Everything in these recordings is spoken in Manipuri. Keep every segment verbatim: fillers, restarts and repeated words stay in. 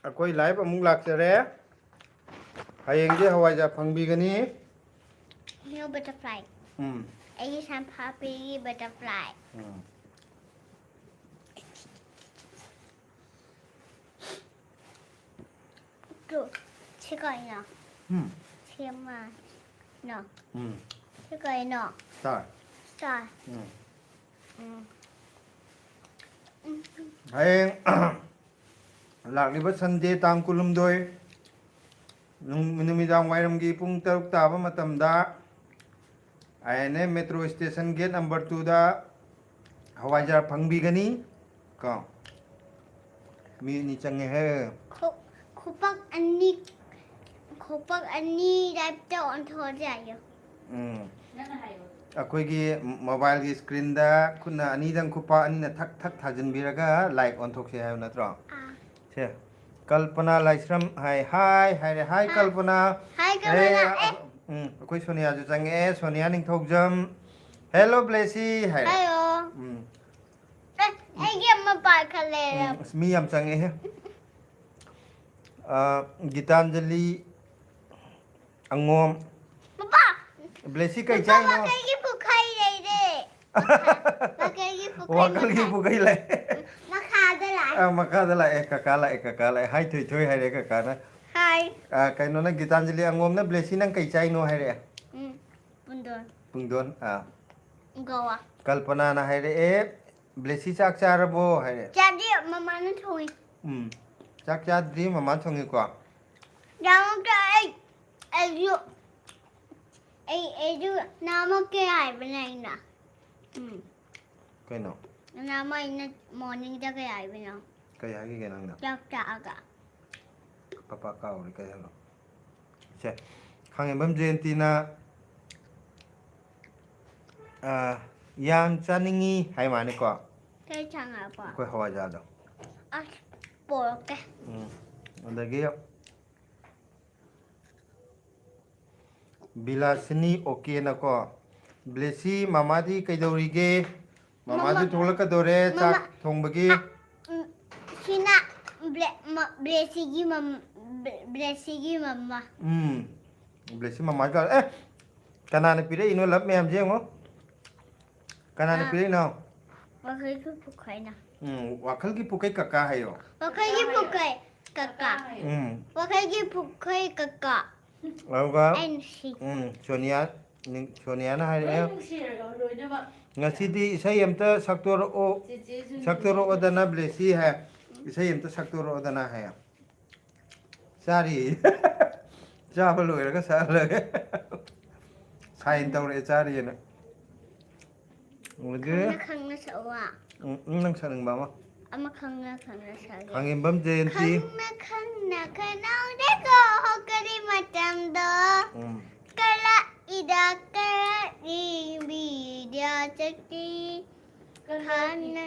ꯑꯩꯈꯣꯏ live ꯑꯃꯨꯛ ꯂꯥꯛꯆꯔꯦ꯫ ꯍꯌꯦꯡꯗꯤ ꯍꯋꯥꯏꯖꯥꯔ ꯐꯪꯕꯤꯒꯅꯤ꯫ New butterfly. ꯎꯝ ꯑꯩꯒꯤ ꯁꯝꯐꯥꯄꯤꯒꯤ butterfly. ꯎꯝ ꯇꯨ, ꯁꯤ ꯀꯩꯅꯣ? ꯎꯝ ꯁꯤ ꯑꯃ. No. ꯎꯝ ꯁꯤ ꯀꯩꯅꯣ? Star. Star. ꯎꯝ ꯎꯝ. ꯍꯌꯦꯡ ꯂꯥꯛꯂꯤꯕ Sunday ꯇꯥꯡ ꯀꯨꯟꯍꯨꯝꯗꯣꯏ ꯅꯨꯡ-, ꯅꯨꯃꯤꯗꯥꯡ ꯋꯥꯏꯔꯝꯒꯤ ꯄꯨꯡ ꯇꯔꯨꯛ ꯇꯥꯕ ꯃꯇꯝꯗ I N A metro station gate number two ꯗ ꯍꯋꯥꯏꯖꯥꯔ ꯐꯪꯕꯤꯒꯅꯤ꯫ ꯀꯣ, ꯃꯤ ꯑꯅꯤ ꯆꯪꯉꯦꯍꯦ꯫ ꯈꯨ-, ꯈꯨꯄꯥꯛ ꯑꯅꯤ, ꯈꯨꯄꯥꯛ ꯑꯅꯤ type ꯇ ꯑꯣꯟꯊꯣꯛꯑꯗꯤ ꯌꯥꯏꯌꯣ꯫ ꯎꯝ꯫ ꯑꯩꯈꯣꯏꯒꯤ mobile ꯒꯤ screen ꯗ ꯈꯨꯠꯅ ꯑꯅꯤꯗꯪ ꯈꯨꯄꯥꯛ ꯑꯅꯤꯅ ꯊꯛ ꯊꯛ ꯊꯥꯖꯤꯟꯕꯤꯔꯒ like ꯑꯣꯟꯊꯣꯛꯁꯦ ꯍꯥꯏꯕ ꯅꯠꯇ꯭ꯔꯣ? ꯑꯥ. ꯁꯦ, ꯀꯜꯄꯅꯥ ꯂꯥꯏꯁ꯭ꯔꯝ ꯍꯥꯏ, hi ꯍꯥꯏꯔꯦ꯫ Hi, Hi. ꯀꯜꯄꯅꯥ꯫ Hi, ꯀꯜꯄꯅꯥ꯫ ꯑꯦ, ꯑꯦ. ꯎꯝ, ꯑꯩꯈꯣꯏ ꯁꯣꯅꯤꯌꯥꯁꯨ ꯆꯪꯉꯛꯑꯦ꯫ ꯁꯣꯅꯤꯌꯥ ꯅꯤꯡꯊꯧꯖꯝ, hello ꯕ꯭ꯂꯦꯁꯤ ꯍꯥꯏꯔꯦ꯫ Hello. ꯎꯝ, ꯑꯦ, ꯑꯩꯒꯤ ꯑꯃ ꯄꯥꯏꯈꯠꯂꯦ꯫ ꯎꯝ, ꯑꯁ, ꯃꯤ ꯌꯥꯝ ꯆꯪꯉꯛꯑꯦꯍꯦ꯫ ꯑ, ꯒꯤꯇꯥꯟꯖꯂꯤ ꯑꯉꯣꯝ꯫ ꯄꯄꯥ! ꯕ꯭ꯂꯦꯁꯤ ꯀꯩ ꯄꯄꯥ, ꯆꯥꯏꯅꯣ? ꯋꯥꯀꯩꯒꯤ ꯄꯨꯈꯩ ꯂꯩꯔꯦ꯫ ꯃꯈꯥ-, ꯋꯥꯀꯩꯒꯤ ꯄꯨꯈꯩ ꯋꯥꯀꯜꯒꯤ ꯃꯈꯥ-, ꯄꯨꯈꯩ ꯂꯩ꯫ ꯃꯈꯥꯗ ꯂꯥꯛꯑꯦ꯫ ꯑ, ꯃꯈꯥꯗ ꯂꯥꯛꯑꯦ, ꯀꯀꯥ ꯂꯥꯛꯑꯦ, ꯀꯀꯥ ꯂꯥꯛꯑꯦ꯫ Hi ꯊꯣꯏ ꯊꯣꯏ ꯍꯥꯏꯔꯦ ꯀꯀꯥꯅ꯫ Hi. ꯑ, ꯀꯩꯅꯣꯅ ꯒꯤꯇꯥꯟꯖꯂꯤ ꯑꯉꯣꯝꯅ ꯕ꯭ꯂꯦꯁꯤ ꯅꯪ ꯀꯩ ꯆꯥꯏꯅꯣ ꯍꯥꯏꯔꯛꯑꯦ꯫ ꯎꯝ, ꯄꯨꯡꯗꯣꯟ꯫ ꯄꯨꯡꯗꯣꯟ, ꯑ꯫ ꯒꯋꯥ꯫ ꯀꯜꯄꯅꯥꯅ ꯍꯥꯏꯔꯛꯑꯦ, ꯕ꯭ꯂꯦꯁꯤ ꯆꯥꯛ ꯆꯥꯔꯕꯣ ꯍꯥꯏꯔꯦ꯫ ꯆꯥꯗꯤ ꯃꯃꯥꯅ ꯊꯣꯡꯉꯤ꯫ ꯎꯝ, ꯆꯥꯛ ꯆꯥꯗ꯭ꯔꯤ, ꯃꯃꯥ ꯊꯣꯡꯉꯤꯀꯣ꯫ ꯗꯥꯎꯟꯇ ꯑꯩ, ꯑꯩꯁꯨ, ꯑꯩ, ꯑꯩꯁꯨ ꯅꯥꯃꯛꯀꯦ ꯍꯥꯏꯕꯅꯦ ꯑꯩꯅ꯫ ꯎꯝ꯫ ꯀꯩꯅꯣ? ꯅꯥꯃ ꯑꯩꯅ morning ꯗ ꯀꯩ ꯍꯥꯏꯕꯅꯣ? ꯀꯩ ꯍꯥꯏꯈꯤꯒꯦ ꯅꯪꯅ? ꯆꯥꯛ ꯆꯥꯛꯑꯒ꯫ ꯄꯄꯥ ꯀꯥꯎꯔꯦ, ꯀꯩ ꯍꯥꯏꯅꯣ? ꯁꯦ, ꯈꯥꯉꯦꯝꯕꯝ ꯖꯌꯟꯇꯤꯅ, ꯑ, ꯌꯥꯝ ꯆꯥꯅꯤꯡꯉꯤ ꯍꯥꯏ ꯃꯥꯅꯤꯀꯣ꯫ ꯀꯩ ꯆꯥꯉꯛꯄ? ꯑꯩꯈꯣꯏ ꯍꯋꯥꯏꯖꯥꯔꯗꯣ꯫ ꯑꯁ, ꯄꯣꯔꯛꯀꯦ꯫ ꯎꯝ꯫ ꯑꯗꯒꯤ ꯕꯤꯂꯥꯁꯤꯅꯤ ꯑꯣꯀꯦꯅꯀꯣ, ꯕ꯭ꯂꯦꯁꯤ ꯃꯃꯥꯗꯤ ꯀꯩꯗꯧꯔꯤꯒꯦ? ꯃꯃꯥꯗꯤ ꯃꯃꯥ-, ꯊꯣꯛꯂꯛꯀꯗꯧꯔꯦ ꯆꯥꯛ ꯃꯃꯥ-, ꯊꯣꯡꯕꯒꯤ꯫ ꯎꯝ, ꯁꯤꯅ ꯕ꯭ꯂꯦ-, ꯃ-, ꯕ꯭ꯂꯦꯁꯤꯒꯤ ꯃꯝ-, ꯕ꯭ꯂꯦ-, ꯕ꯭ꯂꯦꯁꯤꯒꯤ ꯃꯝꯃ꯫ ꯎꯝ꯫ ꯕ꯭ꯂꯦꯁꯤ ꯃꯃꯥ ꯀꯧꯔꯦ꯫ ꯑꯦ! ꯀꯅꯥꯅ ꯄꯤꯔꯛꯏꯅꯣ ꯂꯞ ꯃꯌꯥꯝꯁꯦ ꯌꯦꯡꯉꯣ꯫ ꯀꯅꯥꯅ ꯑꯥ꯫ ꯄꯤꯔꯛꯏꯅꯣ? ꯋꯥꯈꯜꯒꯤ ꯄꯨꯈꯩꯅ꯫ ꯎꯝ, ꯋꯥꯈꯜꯒꯤ ꯄꯨꯈꯩ ꯀꯀꯥ ꯍꯥꯏꯌꯣ꯫ ꯋꯥꯈꯜꯒꯤ ꯄꯨꯈꯩ ꯀꯀꯥ꯫ ꯎꯝ꯫ ꯋꯥꯈꯜꯒꯤ ꯄꯨꯈꯩ ꯀꯀꯥ꯫ ꯑꯗꯨꯒ ꯑꯩ ꯅꯨꯡꯁꯤ꯫ ꯎꯝ, ꯁꯣꯅꯤꯌꯥ, ꯅꯤꯡ-, ꯁꯣꯅꯤꯌꯥꯅ ꯍꯥꯏꯔꯛꯑꯦ꯫ ꯂꯣꯏ ꯅꯨꯡꯁꯤꯔꯒ ꯂꯣꯏꯅꯃꯛ꯫ "ꯉꯁꯤꯗꯤ ꯏꯁꯩ ꯑꯝꯇ ꯁꯛꯇꯣꯔꯛꯑꯣ, ꯆꯦꯆꯦꯁꯨ ꯁꯛꯇꯣꯔꯛꯑꯣꯗꯅ ꯕ꯭ꯂꯦꯁꯤ" ꯍꯥꯏ꯫ "ꯏꯁꯩ ꯑꯝꯇ ꯁꯛꯇꯣꯔꯛꯑꯣꯗꯅ" ꯍꯥꯏ꯫ ꯆꯥꯔꯤ꯫ ꯆꯥꯕ ꯂꯣꯏꯔꯒ ꯁꯛꯍꯜꯂꯒꯦ꯫ ꯁꯥꯏꯟ ꯇꯧꯔꯛꯑꯦ ꯆꯥꯔꯤꯅ꯫ ꯑꯗꯨꯗꯤ ꯈꯪꯅ ꯈꯪꯅ ꯁꯛꯑꯣ꯫ ꯎꯝ, ꯎꯝ, ꯅꯪ ꯁꯛꯅꯤꯡꯕ ꯑꯃ꯫ ꯑꯃ ꯈꯪꯅ ꯈꯪꯅ ꯁꯛꯑꯒꯦ꯫ ꯈꯥꯡꯉꯦꯝꯕꯝ ꯖꯌꯟꯇꯤ꯫ ꯈꯪꯅ ꯈꯪꯅ ꯈꯟꯅꯧꯗꯦꯀꯣ ꯍꯧꯒꯠꯂꯤ ꯃꯇꯝꯗꯣ꯫ ꯎꯝ꯫ ꯀꯂꯛꯏꯗ ꯀꯂꯛꯏ ꯕꯤꯗ꯭ꯌꯥ ꯆꯛꯇꯤ꯫ ꯈꯟꯅ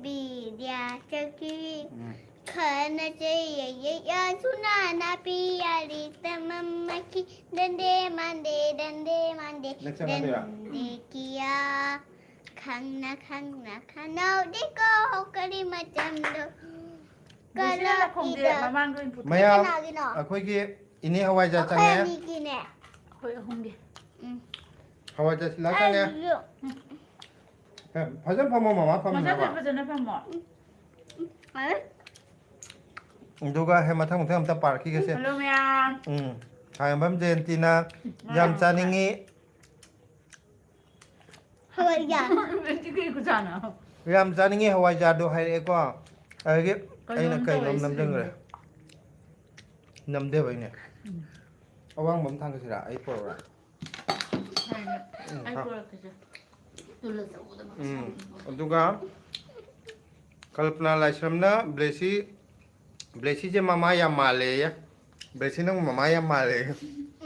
ꯕꯤꯗ꯭ꯌꯥ ꯆꯛꯇꯤ꯫ ꯎꯝ꯫ ꯈꯟꯅ ꯆꯩ ꯌꯩ ꯌꯩ ꯌꯥꯁꯨꯅ ꯅꯥꯄꯤ ꯌꯥꯔꯤ ꯇꯃꯝꯃꯛꯈꯤ꯫ ꯗꯟꯗꯦ ꯃꯥꯟꯗꯦ, ꯗꯟꯗꯦ ꯃꯥꯟꯗꯦ, ꯅꯪ ꯆꯪꯉꯗꯣꯏꯔꯥ? ꯗꯟꯗꯦ ꯀꯤꯌꯥ꯫ ꯈꯪꯅ ꯈꯪꯅ ꯈꯟꯅꯧꯗꯦꯀꯣ ꯍꯧꯒꯠꯂꯤ ꯃꯇꯝꯗꯣ꯫ ꯕꯦꯁꯤꯅ ꯂꯥꯈꯣꯡꯗꯦ ꯀꯂꯛꯏꯗ꯫ ꯃꯃꯥꯡꯗ ꯑꯣꯏꯅ ꯄꯨꯊꯣꯛ-, ꯃꯌꯥꯝ ꯀꯅꯥꯒꯤꯅꯣ? ꯑꯩꯈꯣꯏꯒꯤ ꯏꯅꯦ ꯍꯋꯥꯏꯖꯥꯔ ꯑꯩꯈꯣꯏ ꯆꯪꯉꯦ꯫ ꯑꯅꯤꯒꯤꯅꯦ꯫ ꯑꯩꯈꯣꯏ ꯑꯍꯨꯝꯒꯤ꯫ ꯎꯝ꯫ ꯍꯋꯥꯏꯖꯥꯔ ꯁꯤꯂꯥ ꯆꯪꯉꯦ꯫ ꯑꯩꯁꯨ꯫ ꯐꯖꯅ ꯐꯝꯃꯣ, ꯃꯃꯥ ꯐꯝꯃꯤꯅꯦꯕ꯫ ꯃꯁꯥꯗ ꯐꯖꯅ ꯐꯝꯃꯣ꯫ ꯎꯝ꯫ ꯑꯗꯨꯒ ꯍꯦ ꯃꯊꯪ ꯃꯊꯪ ꯑꯝꯇ ꯄꯥꯔꯛꯈꯤꯒꯦꯁꯦ꯫ Hello ꯃꯌꯥꯝ꯫ ꯎꯝ꯫ ꯈꯥꯡꯉꯦꯝꯕꯝ ꯖꯌꯟꯇꯤꯅ ꯎꯝ, ꯌꯥꯝ ꯃꯌꯥꯝ꯫ ꯆꯥꯅꯤꯡꯉꯤ꯫ ꯍꯋꯥꯏꯖꯥꯔ꯫ ꯁꯤ ꯀꯩ ꯈꯨꯖꯥꯅꯣ? ꯌꯥꯝ ꯆꯥꯅꯤꯡꯉꯤ ꯍꯋꯥꯏꯖꯥꯔꯗꯣ ꯍꯥꯏꯔꯛꯑꯦꯀꯣ꯫ ꯑꯗꯒꯤ ꯀꯩꯅꯣꯝ ꯑꯩꯅ ꯀꯩꯅꯣꯝ ꯇꯧꯔꯦ ꯅꯝꯁꯤꯟꯈ꯭ꯔꯦ꯫ ꯁꯤꯗꯤ꯫ ꯅꯝꯗꯦꯕ ꯑꯩꯅ꯫ ꯎꯝ꯫ ꯑꯋꯥꯡꯕ ꯑꯃ ꯊꯥꯡꯒꯠꯁꯤꯔꯥ? ꯑꯩ ꯄꯨꯔꯛꯎꯔꯥ? ꯍꯣꯏꯅꯦ꯫ ꯎꯝ, ꯑꯩ ꯊꯥ-, ꯄꯨꯔꯛꯀꯦꯁꯦ꯫ ꯇꯨꯜ ꯑꯆꯧꯕꯗ ꯎꯝ꯫ ꯑꯗꯨꯒ ꯀꯜꯄꯅꯥ ꯂꯥꯏꯁ꯭ꯔꯝꯅ ꯕ꯭ꯂꯦꯁꯤ, ꯕ꯭ꯂꯦꯁꯤꯁꯦ ꯃꯃꯥ ꯌꯥꯝ ꯃꯥꯜꯂꯦꯌꯦ꯫ ꯕ꯭ꯂꯦꯁꯤ ꯅꯪ ꯃꯃꯥ ꯌꯥꯝ ꯃꯥꯜꯂꯦ꯫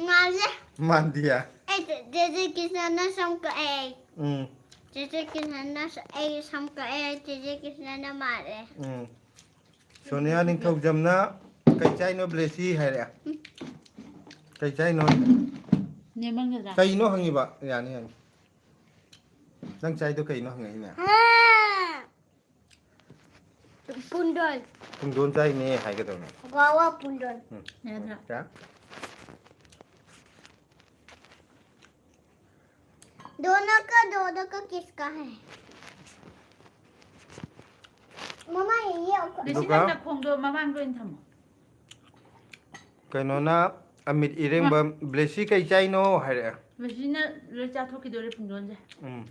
ꯃꯥꯜꯂꯦ꯫ ꯃꯥꯟꯗꯤꯌꯦ? ꯑꯩ ꯆꯦ-, ꯆꯦꯆꯦ ꯀ꯭ꯔꯤꯁꯅꯥꯅ ꯁꯝ ꯀꯛꯑꯦ꯫ ꯎꯝ꯫ ꯆꯦꯆꯦ ꯀ꯭ꯔꯤꯁꯅꯥꯅ ꯁ-, ꯑꯩ ꯁꯝ ꯀꯛꯑꯦ, ꯆꯦꯆꯦ ꯀ꯭ꯔꯤꯁꯅꯥꯅ ꯃꯥꯜꯂꯦ꯫ ꯎꯝ꯫ ꯁꯣꯅꯤꯌꯥ ꯅꯤꯡꯊꯧꯖꯝꯅ "ꯀꯩ ꯆꯥꯏꯅꯣ ꯕ꯭ꯂꯦꯁꯤ?" ꯍꯥꯏꯔꯛꯑꯦ꯫ ꯎꯝ꯫ "ꯀꯩ ꯆꯥꯏꯅꯣ?" ꯅꯦꯝꯃꯟꯒꯗ꯭ꯔꯥ? ꯀꯩꯅꯣ ꯍꯪꯉꯤꯕ? ꯌꯥꯅꯤ, ꯌꯥꯅꯤ꯫ ꯅꯪ ꯆꯥꯏꯗꯣ ꯀꯩꯅꯣ ꯍꯪꯉꯛꯏꯅꯦ? ꯍꯥ꯫ पुंडल। ꯄꯨꯡꯗꯣꯟ ꯆꯥꯏꯅꯦ ꯍꯥꯏꯒꯗꯧꯅꯦ꯫ गावा पुंडल। ꯌꯥꯗ꯭ꯔꯥ? ꯀꯌꯥ? दोनों का दोनों का किसका है? मम्मा, ये आपका। ꯕꯦꯁꯤ, ꯑꯗꯨꯒ ꯅꯪ ꯅꯈꯣꯡꯗꯣ ꯃꯃꯥꯡꯗ ꯑꯣꯏꯅ ꯊꯝꯃꯣ꯫ ꯀꯩꯅꯣꯅ ꯑꯃꯤꯠ ꯏꯔꯦꯡꯕꯝ, "ꯕ꯭ꯂꯦꯁꯤ ꯀꯩ ꯆꯥꯏꯅꯣ?" ꯍꯥꯏꯔꯛꯑꯦ꯫ ꯕꯦꯁꯤꯅ ꯂꯣꯏ ꯆꯥꯊꯣꯛꯈꯤꯗꯣꯔꯦ ꯄꯨꯡꯗꯣꯟꯁꯦ꯫ ꯎꯝ꯫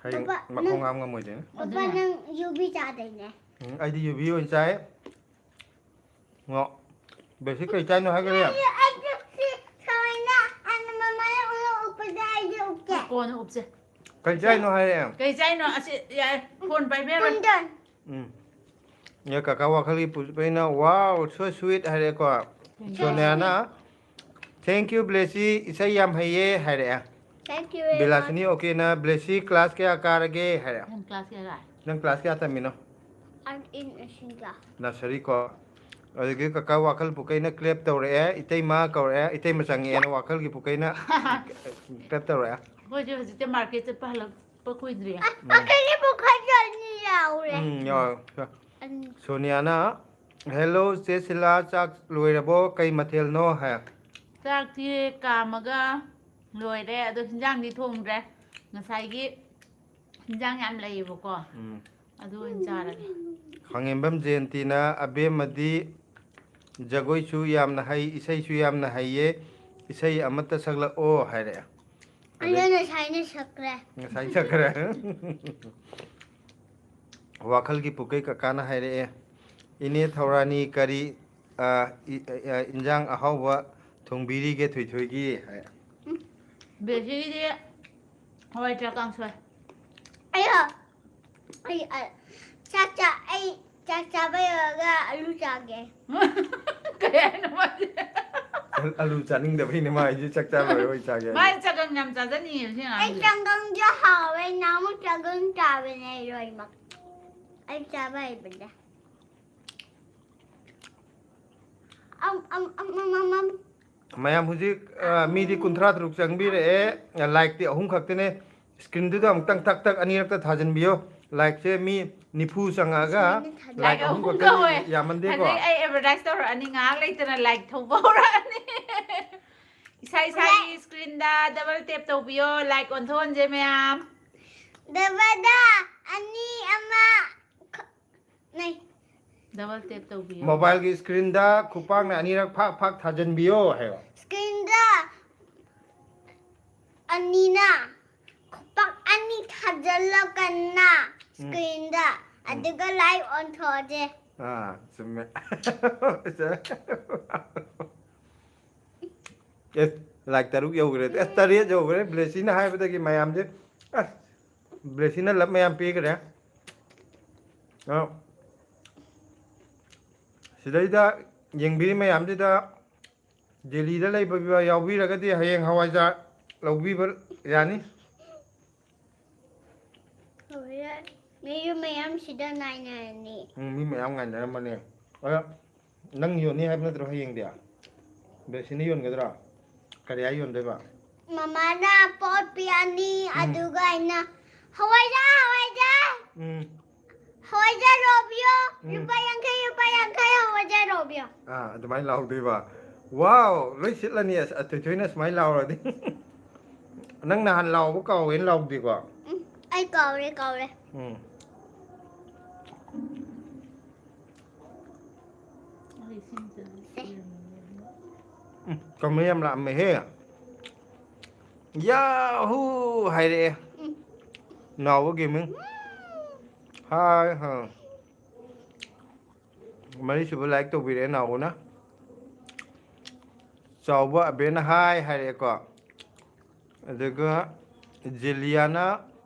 ꯍꯌꯦꯡ ꯄꯄꯥ, ꯃꯈꯣꯡ ꯅꯪ ꯍꯥꯝ ꯉꯝꯃꯣꯏꯗꯣꯏꯅꯦ꯫ पापा, नंग यूबी चाहते हैं। ꯎꯝ, ꯑꯩꯗꯤ ꯌꯨꯕꯤ ꯑꯣꯏꯅ ꯆꯥꯏ꯫ ꯉꯣ꯫ ꯕꯦꯁꯤ ꯀꯩ ꯆꯥꯏꯅꯣ ꯍꯥꯏꯈ꯭ꯔꯦ? ये ऐसे से खाना, अन मम्मा ने उन्हें ऊपर जाएगी, ऊपर। ꯀꯣꯟꯅ ꯎꯞꯁꯦ꯫ ꯀꯩ ꯆꯥꯏꯅꯣ ꯍꯥꯏꯔꯛꯑꯦ? ꯀꯩ ꯆꯥꯏꯅꯣ? ꯑꯁꯤ ꯌꯥꯔꯦ, ꯐꯣꯟ ꯄꯥꯏꯕ ꯌꯥꯔꯣꯏ꯫ पुंडल। ꯎꯝ꯫ ꯑꯦ, ꯀꯀꯥ ꯋꯥꯈꯜꯒꯤ ꯄꯨ-, ꯑꯩꯅ, "Wow, so sweet" ꯍꯥꯏꯔꯛꯑꯦꯀꯣ꯫ ꯁꯣꯅꯤꯌꯥꯅ, "Thank you, ꯕ꯭ꯂꯦꯁꯤ, ꯏꯁꯩ ꯌꯥꯝ ꯍꯩꯌꯦ" ꯍꯥꯏꯔꯛꯑꯦ꯫ Thank you very much. ꯕꯤꯂꯥꯁꯤꯅꯤ ꯑꯣꯀꯦꯅ, "ꯕ꯭ꯂꯦꯁꯤ, ꯀ꯭ꯂꯥꯁ ꯀꯌꯥ ꯀꯥꯔꯒꯦ?" ꯍꯥꯏꯔꯛꯑꯦ꯫ ꯅꯪ ꯀ꯭ꯂꯥꯁ ꯀꯌꯥ ꯀꯥꯏ? "ꯅꯪ ꯀ꯭ꯂꯥꯁ ꯀꯌꯥ ꯇꯝꯃꯤꯅꯣ?" I'm in a single. Nursery ꯀꯣ꯫ ꯑꯗꯒꯤ ꯀꯀꯥ ꯋꯥꯈꯜ ꯄꯨꯀꯩꯅ ꯀ꯭ꯂꯦꯞ ꯇꯧꯔꯛꯑꯦ, ꯏꯇꯩꯃ ꯀꯧꯔꯛꯑꯦ, ꯏꯇꯩꯃ ꯆꯪꯉꯛꯑꯦꯅ ꯋꯥꯈꯜꯒꯤ ꯄꯨꯀꯩꯅ ꯀ꯭ꯂꯦꯞ ꯇꯧꯔꯛꯑꯦ꯫ ꯑꯩꯈꯣꯏꯁꯦ ꯍꯧꯖꯤꯛꯇ ꯃꯥꯔꯀꯦꯠ ꯆꯠꯄ ꯍꯜꯂꯛꯄ ꯀꯨꯏꯗ꯭ꯔꯤ꯫ ꯑꯩꯈꯣꯏꯒꯤ ꯄꯨꯈ꯭ꯔꯤꯗ ꯑꯅꯤ ꯌꯥꯎꯔꯦ꯫ ꯎꯝ, ꯌꯥꯎꯔꯦ꯫ ꯑꯅꯤ꯫ ꯁꯣꯅꯤꯌꯥꯅ, "Hello, ꯆꯦ ꯁꯤꯂꯥ, ꯆꯥꯛ ꯂꯣꯏꯔꯕꯣ? ꯀꯩ ꯃꯊꯦꯜꯅꯣ?" ꯍꯥꯏ꯫ ꯆꯥꯛꯇꯤ ꯀꯥꯝꯃꯒ ꯂꯣꯏꯔꯦ, ꯑꯗꯣ ꯍꯤꯟꯖꯥꯡꯗꯤ ꯊꯣꯡꯗ꯭ꯔꯦ꯫ ꯉꯁꯥꯏꯒꯤ ꯍꯤꯟꯖꯥꯡ ꯌꯥꯝ ꯂꯩꯌꯦꯕꯀꯣ, ꯎꯝ꯫ ꯑꯗꯨ ꯑꯣꯏꯅ ꯆꯥꯔꯒꯦ꯫ ꯈꯥꯉꯦꯝꯕꯝ ꯖꯌꯟꯇꯤꯅ, "ꯑꯕꯦꯝꯃꯗꯤ ꯖꯒꯣꯏꯁꯨ ꯌꯥꯝꯅ ꯍꯩ, ꯏꯁꯩꯁꯨ ꯌꯥꯝꯅ ꯍꯩꯌꯦ, ꯏꯁꯩ ꯑꯃꯠꯇ ꯁꯛꯂꯛꯑꯣ" ꯍꯥꯏꯔꯛꯑꯦ꯫ ꯑꯗꯨ ꯉꯁꯥꯏꯅ ꯁꯛꯈ꯭ꯔꯦ꯫ ꯉꯁꯥꯏ ꯁꯛꯈ꯭ꯔꯦ꯫ ꯋꯥꯈꯜꯒꯤ ꯄꯨꯀꯩ ꯀꯀꯥꯅ ꯍꯥꯏꯔꯛꯑꯦ, "ꯏꯅꯦ ꯊꯧꯔꯥꯅꯤ, ꯀꯔꯤ, ꯑ, ꯏ-, ꯑ, ꯏꯟꯖꯥꯡ ꯑꯍꯥꯎꯕ ꯊꯣꯡꯕꯤꯔꯤꯒꯦ ꯊꯣꯏꯊꯣꯏꯒꯤ?" ꯍꯥꯏ꯫ ꯕꯦꯁꯤꯒꯤꯗꯤ ꯍꯋꯥꯏ ꯊ꯭ꯔꯥꯛ ꯀꯥꯡꯁꯣꯏ꯫ ꯑꯩ, ꯑꯩ, ꯑꯩ, ꯆꯥꯛ ꯆꯥ-, ꯑꯩ ꯆꯥꯛ ꯆꯥꯕ ꯂꯣꯏꯔꯒ ꯑꯂꯨ ꯆꯥꯒꯦ꯫ ꯀꯩ ꯍꯥꯏꯅꯣ ꯃꯥꯗꯤ? ꯑꯂꯨ ꯆꯥꯅꯤꯡꯗꯕꯩꯅꯦ ꯃꯥ ꯍꯥꯏꯁꯦ, ꯆꯥꯛ ꯆꯥ ꯂꯣꯏꯔ ꯑꯣꯏ ꯆꯥꯒꯦ ꯍꯥꯏꯁꯦ꯫ ꯃꯥꯗꯤ ꯆꯒꯪ ꯌꯥꯝ ꯆꯥꯖꯅꯤꯡꯉꯦ ꯁꯤ ꯑꯩ ꯑꯉꯥꯡꯁꯦ꯫ ꯆꯒꯪꯁꯨ ꯍꯥꯎꯋꯦ, ꯅꯍꯥꯟꯃꯨꯛ ꯆꯒꯪ ꯆꯥꯕꯅꯦ ꯑꯩ ꯂꯣꯏꯅꯃꯛ꯫ ꯑꯩ ꯆꯥꯕ ꯍꯩꯕꯅꯦ꯫ ꯑꯝ, ꯑꯝ, ꯑꯝ, ꯑꯝ, ꯑꯝ, ꯑꯝ꯫ ꯃꯌꯥꯝ ꯍꯧꯖꯤꯛ, ꯑ, ꯃꯤꯗꯤ ꯀꯨꯟꯊ꯭ꯔꯥ ꯇꯔꯨꯛ ꯆꯪꯕꯤꯔꯛꯑꯦ, ꯂꯥꯏꯛꯇꯤ ꯑꯍꯨꯝ ꯈꯛꯇꯅꯦ꯫ ꯁ꯭ꯀ꯭ꯔꯤꯟꯗꯨꯗ ꯑꯃꯨꯛꯇꯪ ꯇꯛ ꯇꯛ ꯑꯅꯤꯔꯛꯇ ꯊꯥꯖꯤꯟꯕꯤꯌꯣ꯫ ꯂꯥꯏꯛꯁꯦ ꯃꯤ ꯅꯤꯐꯨ ꯆꯪꯉꯛꯑꯒ ꯂꯥꯏꯛ ꯑꯍꯨꯝ ꯈꯛꯇ ꯌꯥꯝꯃꯟꯗꯦꯀꯣ꯫ ꯍꯧꯖꯤꯛ ꯑꯩ ꯑꯦꯗꯚꯔꯇꯥꯏꯁ ꯇꯧꯔꯛꯑꯅꯤ, ꯉꯥꯏꯍꯥꯛ ꯂꯩꯇꯅ ꯂꯥꯏꯛ ꯊꯧꯕ ꯍꯧꯔꯛꯑꯅꯤ꯫ ꯏꯁꯥ ꯏꯁꯥꯒꯤ ꯁ꯭ꯀ꯭ꯔꯤꯟꯗ ꯗꯕꯜ ꯇꯦꯞ ꯇꯧꯕꯤꯌꯣ, ꯂꯥꯏꯛ ꯑꯣꯟꯊꯣꯛꯍꯟꯁꯦ ꯃꯌꯥꯝ꯫ ꯗꯕꯜꯗ ꯑꯅꯤ ꯑꯃ ꯈ-, ꯅꯩ꯫ ꯗꯕꯜ ꯇꯦꯞ ꯇꯧꯕꯤꯌꯣ꯫ ꯃꯣꯕꯥꯏꯜꯒꯤ ꯁ꯭ꯀ꯭ꯔꯤꯟꯗ ꯈꯨꯄꯥꯛꯅ ꯑꯅꯤꯔꯛ ꯐꯥꯛ ꯐꯥꯛ ꯊꯥꯖꯟꯕꯤꯌꯣ ꯍꯥꯏꯌꯣ꯫ ꯁ꯭ꯀ꯭ꯔꯤꯟꯗ ꯑꯅꯤꯅ ꯈꯨꯄꯥꯛ ꯑꯅꯤ ꯊꯥꯖꯜꯂꯛꯀꯟꯅ ꯎꯝ꯫ ꯁ꯭ꯀ꯭ꯔꯤꯟꯗ, ꯎꯝ꯫ ꯑꯗꯨꯒ ꯂꯥꯏꯛ ꯑꯣꯟꯊꯣꯛꯑꯁꯦ꯫ ꯑꯥ, ꯆꯨꯝꯃꯦ꯫ ꯑꯦ, ꯂꯥꯏꯛ ꯇꯔꯨꯛ ꯌꯧꯈ꯭ꯔꯦ꯫ ꯑꯦ, ꯇꯔꯦꯠ ꯌꯧꯈ꯭ꯔꯦ꯫ ꯕ꯭ꯂꯦꯁꯤꯅ ꯍꯥꯏꯕꯗꯒꯤ ꯃꯌꯥꯝꯁꯦ, ꯑꯁ, ꯕ꯭ꯂꯦꯁꯤꯅ ꯂꯞ ꯃꯌꯥꯝ ꯄꯤꯈ꯭ꯔꯦ꯫ ꯑ, ꯁꯤꯗꯩꯗ ꯌꯦꯡꯕꯤꯔꯤ ꯃꯌꯥꯝꯁꯤꯗ ꯗꯦꯜꯂꯤꯗ ꯂꯩꯕ ꯌꯥꯎꯕꯤꯔꯒꯗꯤ ꯍꯌꯦꯡ ꯍꯋꯥꯏꯖꯥꯔ ꯂꯧꯕꯤꯕ ꯌꯥꯅꯤ꯫ ꯍꯣꯏ, ꯃꯤꯁꯨ ꯃꯌꯥꯝ ꯁꯤꯗ ꯉꯥꯏꯅꯔꯅꯤ꯫ ꯎꯝ, ꯃꯤ ꯃꯌꯥꯝ ꯉꯥꯏꯅꯔꯝꯃꯅꯤ꯫ ꯑꯗꯣ ꯅꯪ ꯌꯣꯟꯅꯤ ꯍꯥꯏꯕ ꯅꯠꯇ꯭ꯔꯣ ꯍꯌꯦꯡꯗꯤ? ꯕꯦꯁꯤꯅ ꯌꯣꯟꯒꯗ꯭ꯔꯣ? ꯀꯔꯤ ꯍꯥꯏ ꯌꯣꯟꯗꯣꯏꯕ? ꯃꯃꯥꯅ ꯄꯣꯠ ꯄꯤꯔꯛꯑꯅꯤ, ꯎꯝ꯫ ꯑꯗꯨꯒ ꯑꯩꯅ, "ꯍꯋꯥꯏꯖꯥꯔ, ꯍꯋꯥꯏꯖꯥꯔ!" ꯎꯝ꯫ ꯍꯋꯥꯏꯖꯥꯔ ꯂꯧꯕꯤꯌꯣ꯫ ꯎꯝ꯫ ꯂꯨꯄꯥ ꯌꯥꯡꯈꯩ, ꯂꯨꯄꯥ ꯌꯥꯡꯈꯩ ꯍꯋꯥꯏꯖꯥꯔ ꯂꯧꯕꯤꯌꯣ꯫ ꯑꯥ, ꯑꯗꯨꯃꯥꯏꯅ ꯂꯥꯎꯗꯣꯏꯕ꯫ ꯋꯥꯎ, ꯂꯣꯏ ꯁꯤꯠꯂꯅꯤ꯫ ꯑꯁ, ꯑꯊꯣꯏꯊꯣꯏꯅ ꯁꯨꯃꯥꯏꯅ ꯂꯥꯎꯔꯗꯤ꯫ ꯅꯪ ꯅꯍꯥꯟ ꯂꯥꯎꯕ ꯀꯥꯎꯋꯦꯅ ꯂꯥꯎꯗꯦꯀꯣ? ꯎꯝ, ꯑꯩ ꯀꯥꯎꯔꯦ, ꯀꯥꯎꯔꯦ꯫ ꯎꯝ꯫ ꯑꯩ ꯁꯤꯝꯇ ꯁꯦ꯫ ꯎꯝ, ꯀꯃꯦ ꯌꯥꯝ ꯂꯥꯛꯑꯝꯃꯦꯍꯦ꯫ ꯌꯥꯍꯨ ꯍꯥꯏꯔꯛꯑꯦ꯫ ꯎꯝ꯫ ꯅꯥꯎꯕ ꯒꯦꯃꯤꯡ꯫ ꯎꯝ꯫ ꯍꯥꯏ, ꯍꯥ꯫ ꯃꯔꯤꯁꯨꯕ ꯂꯥꯏꯛ ꯇꯧꯕꯤꯔꯛꯑꯦ ꯅꯥꯎꯕꯅ꯫ ꯆꯥꯎꯕ ꯑꯕꯦꯅ ꯍꯥꯏ ꯍꯥꯏꯔꯛꯑꯦꯀꯣ꯫ ꯑꯗꯨꯒ ꯖꯤꯂꯤꯌꯥꯅ,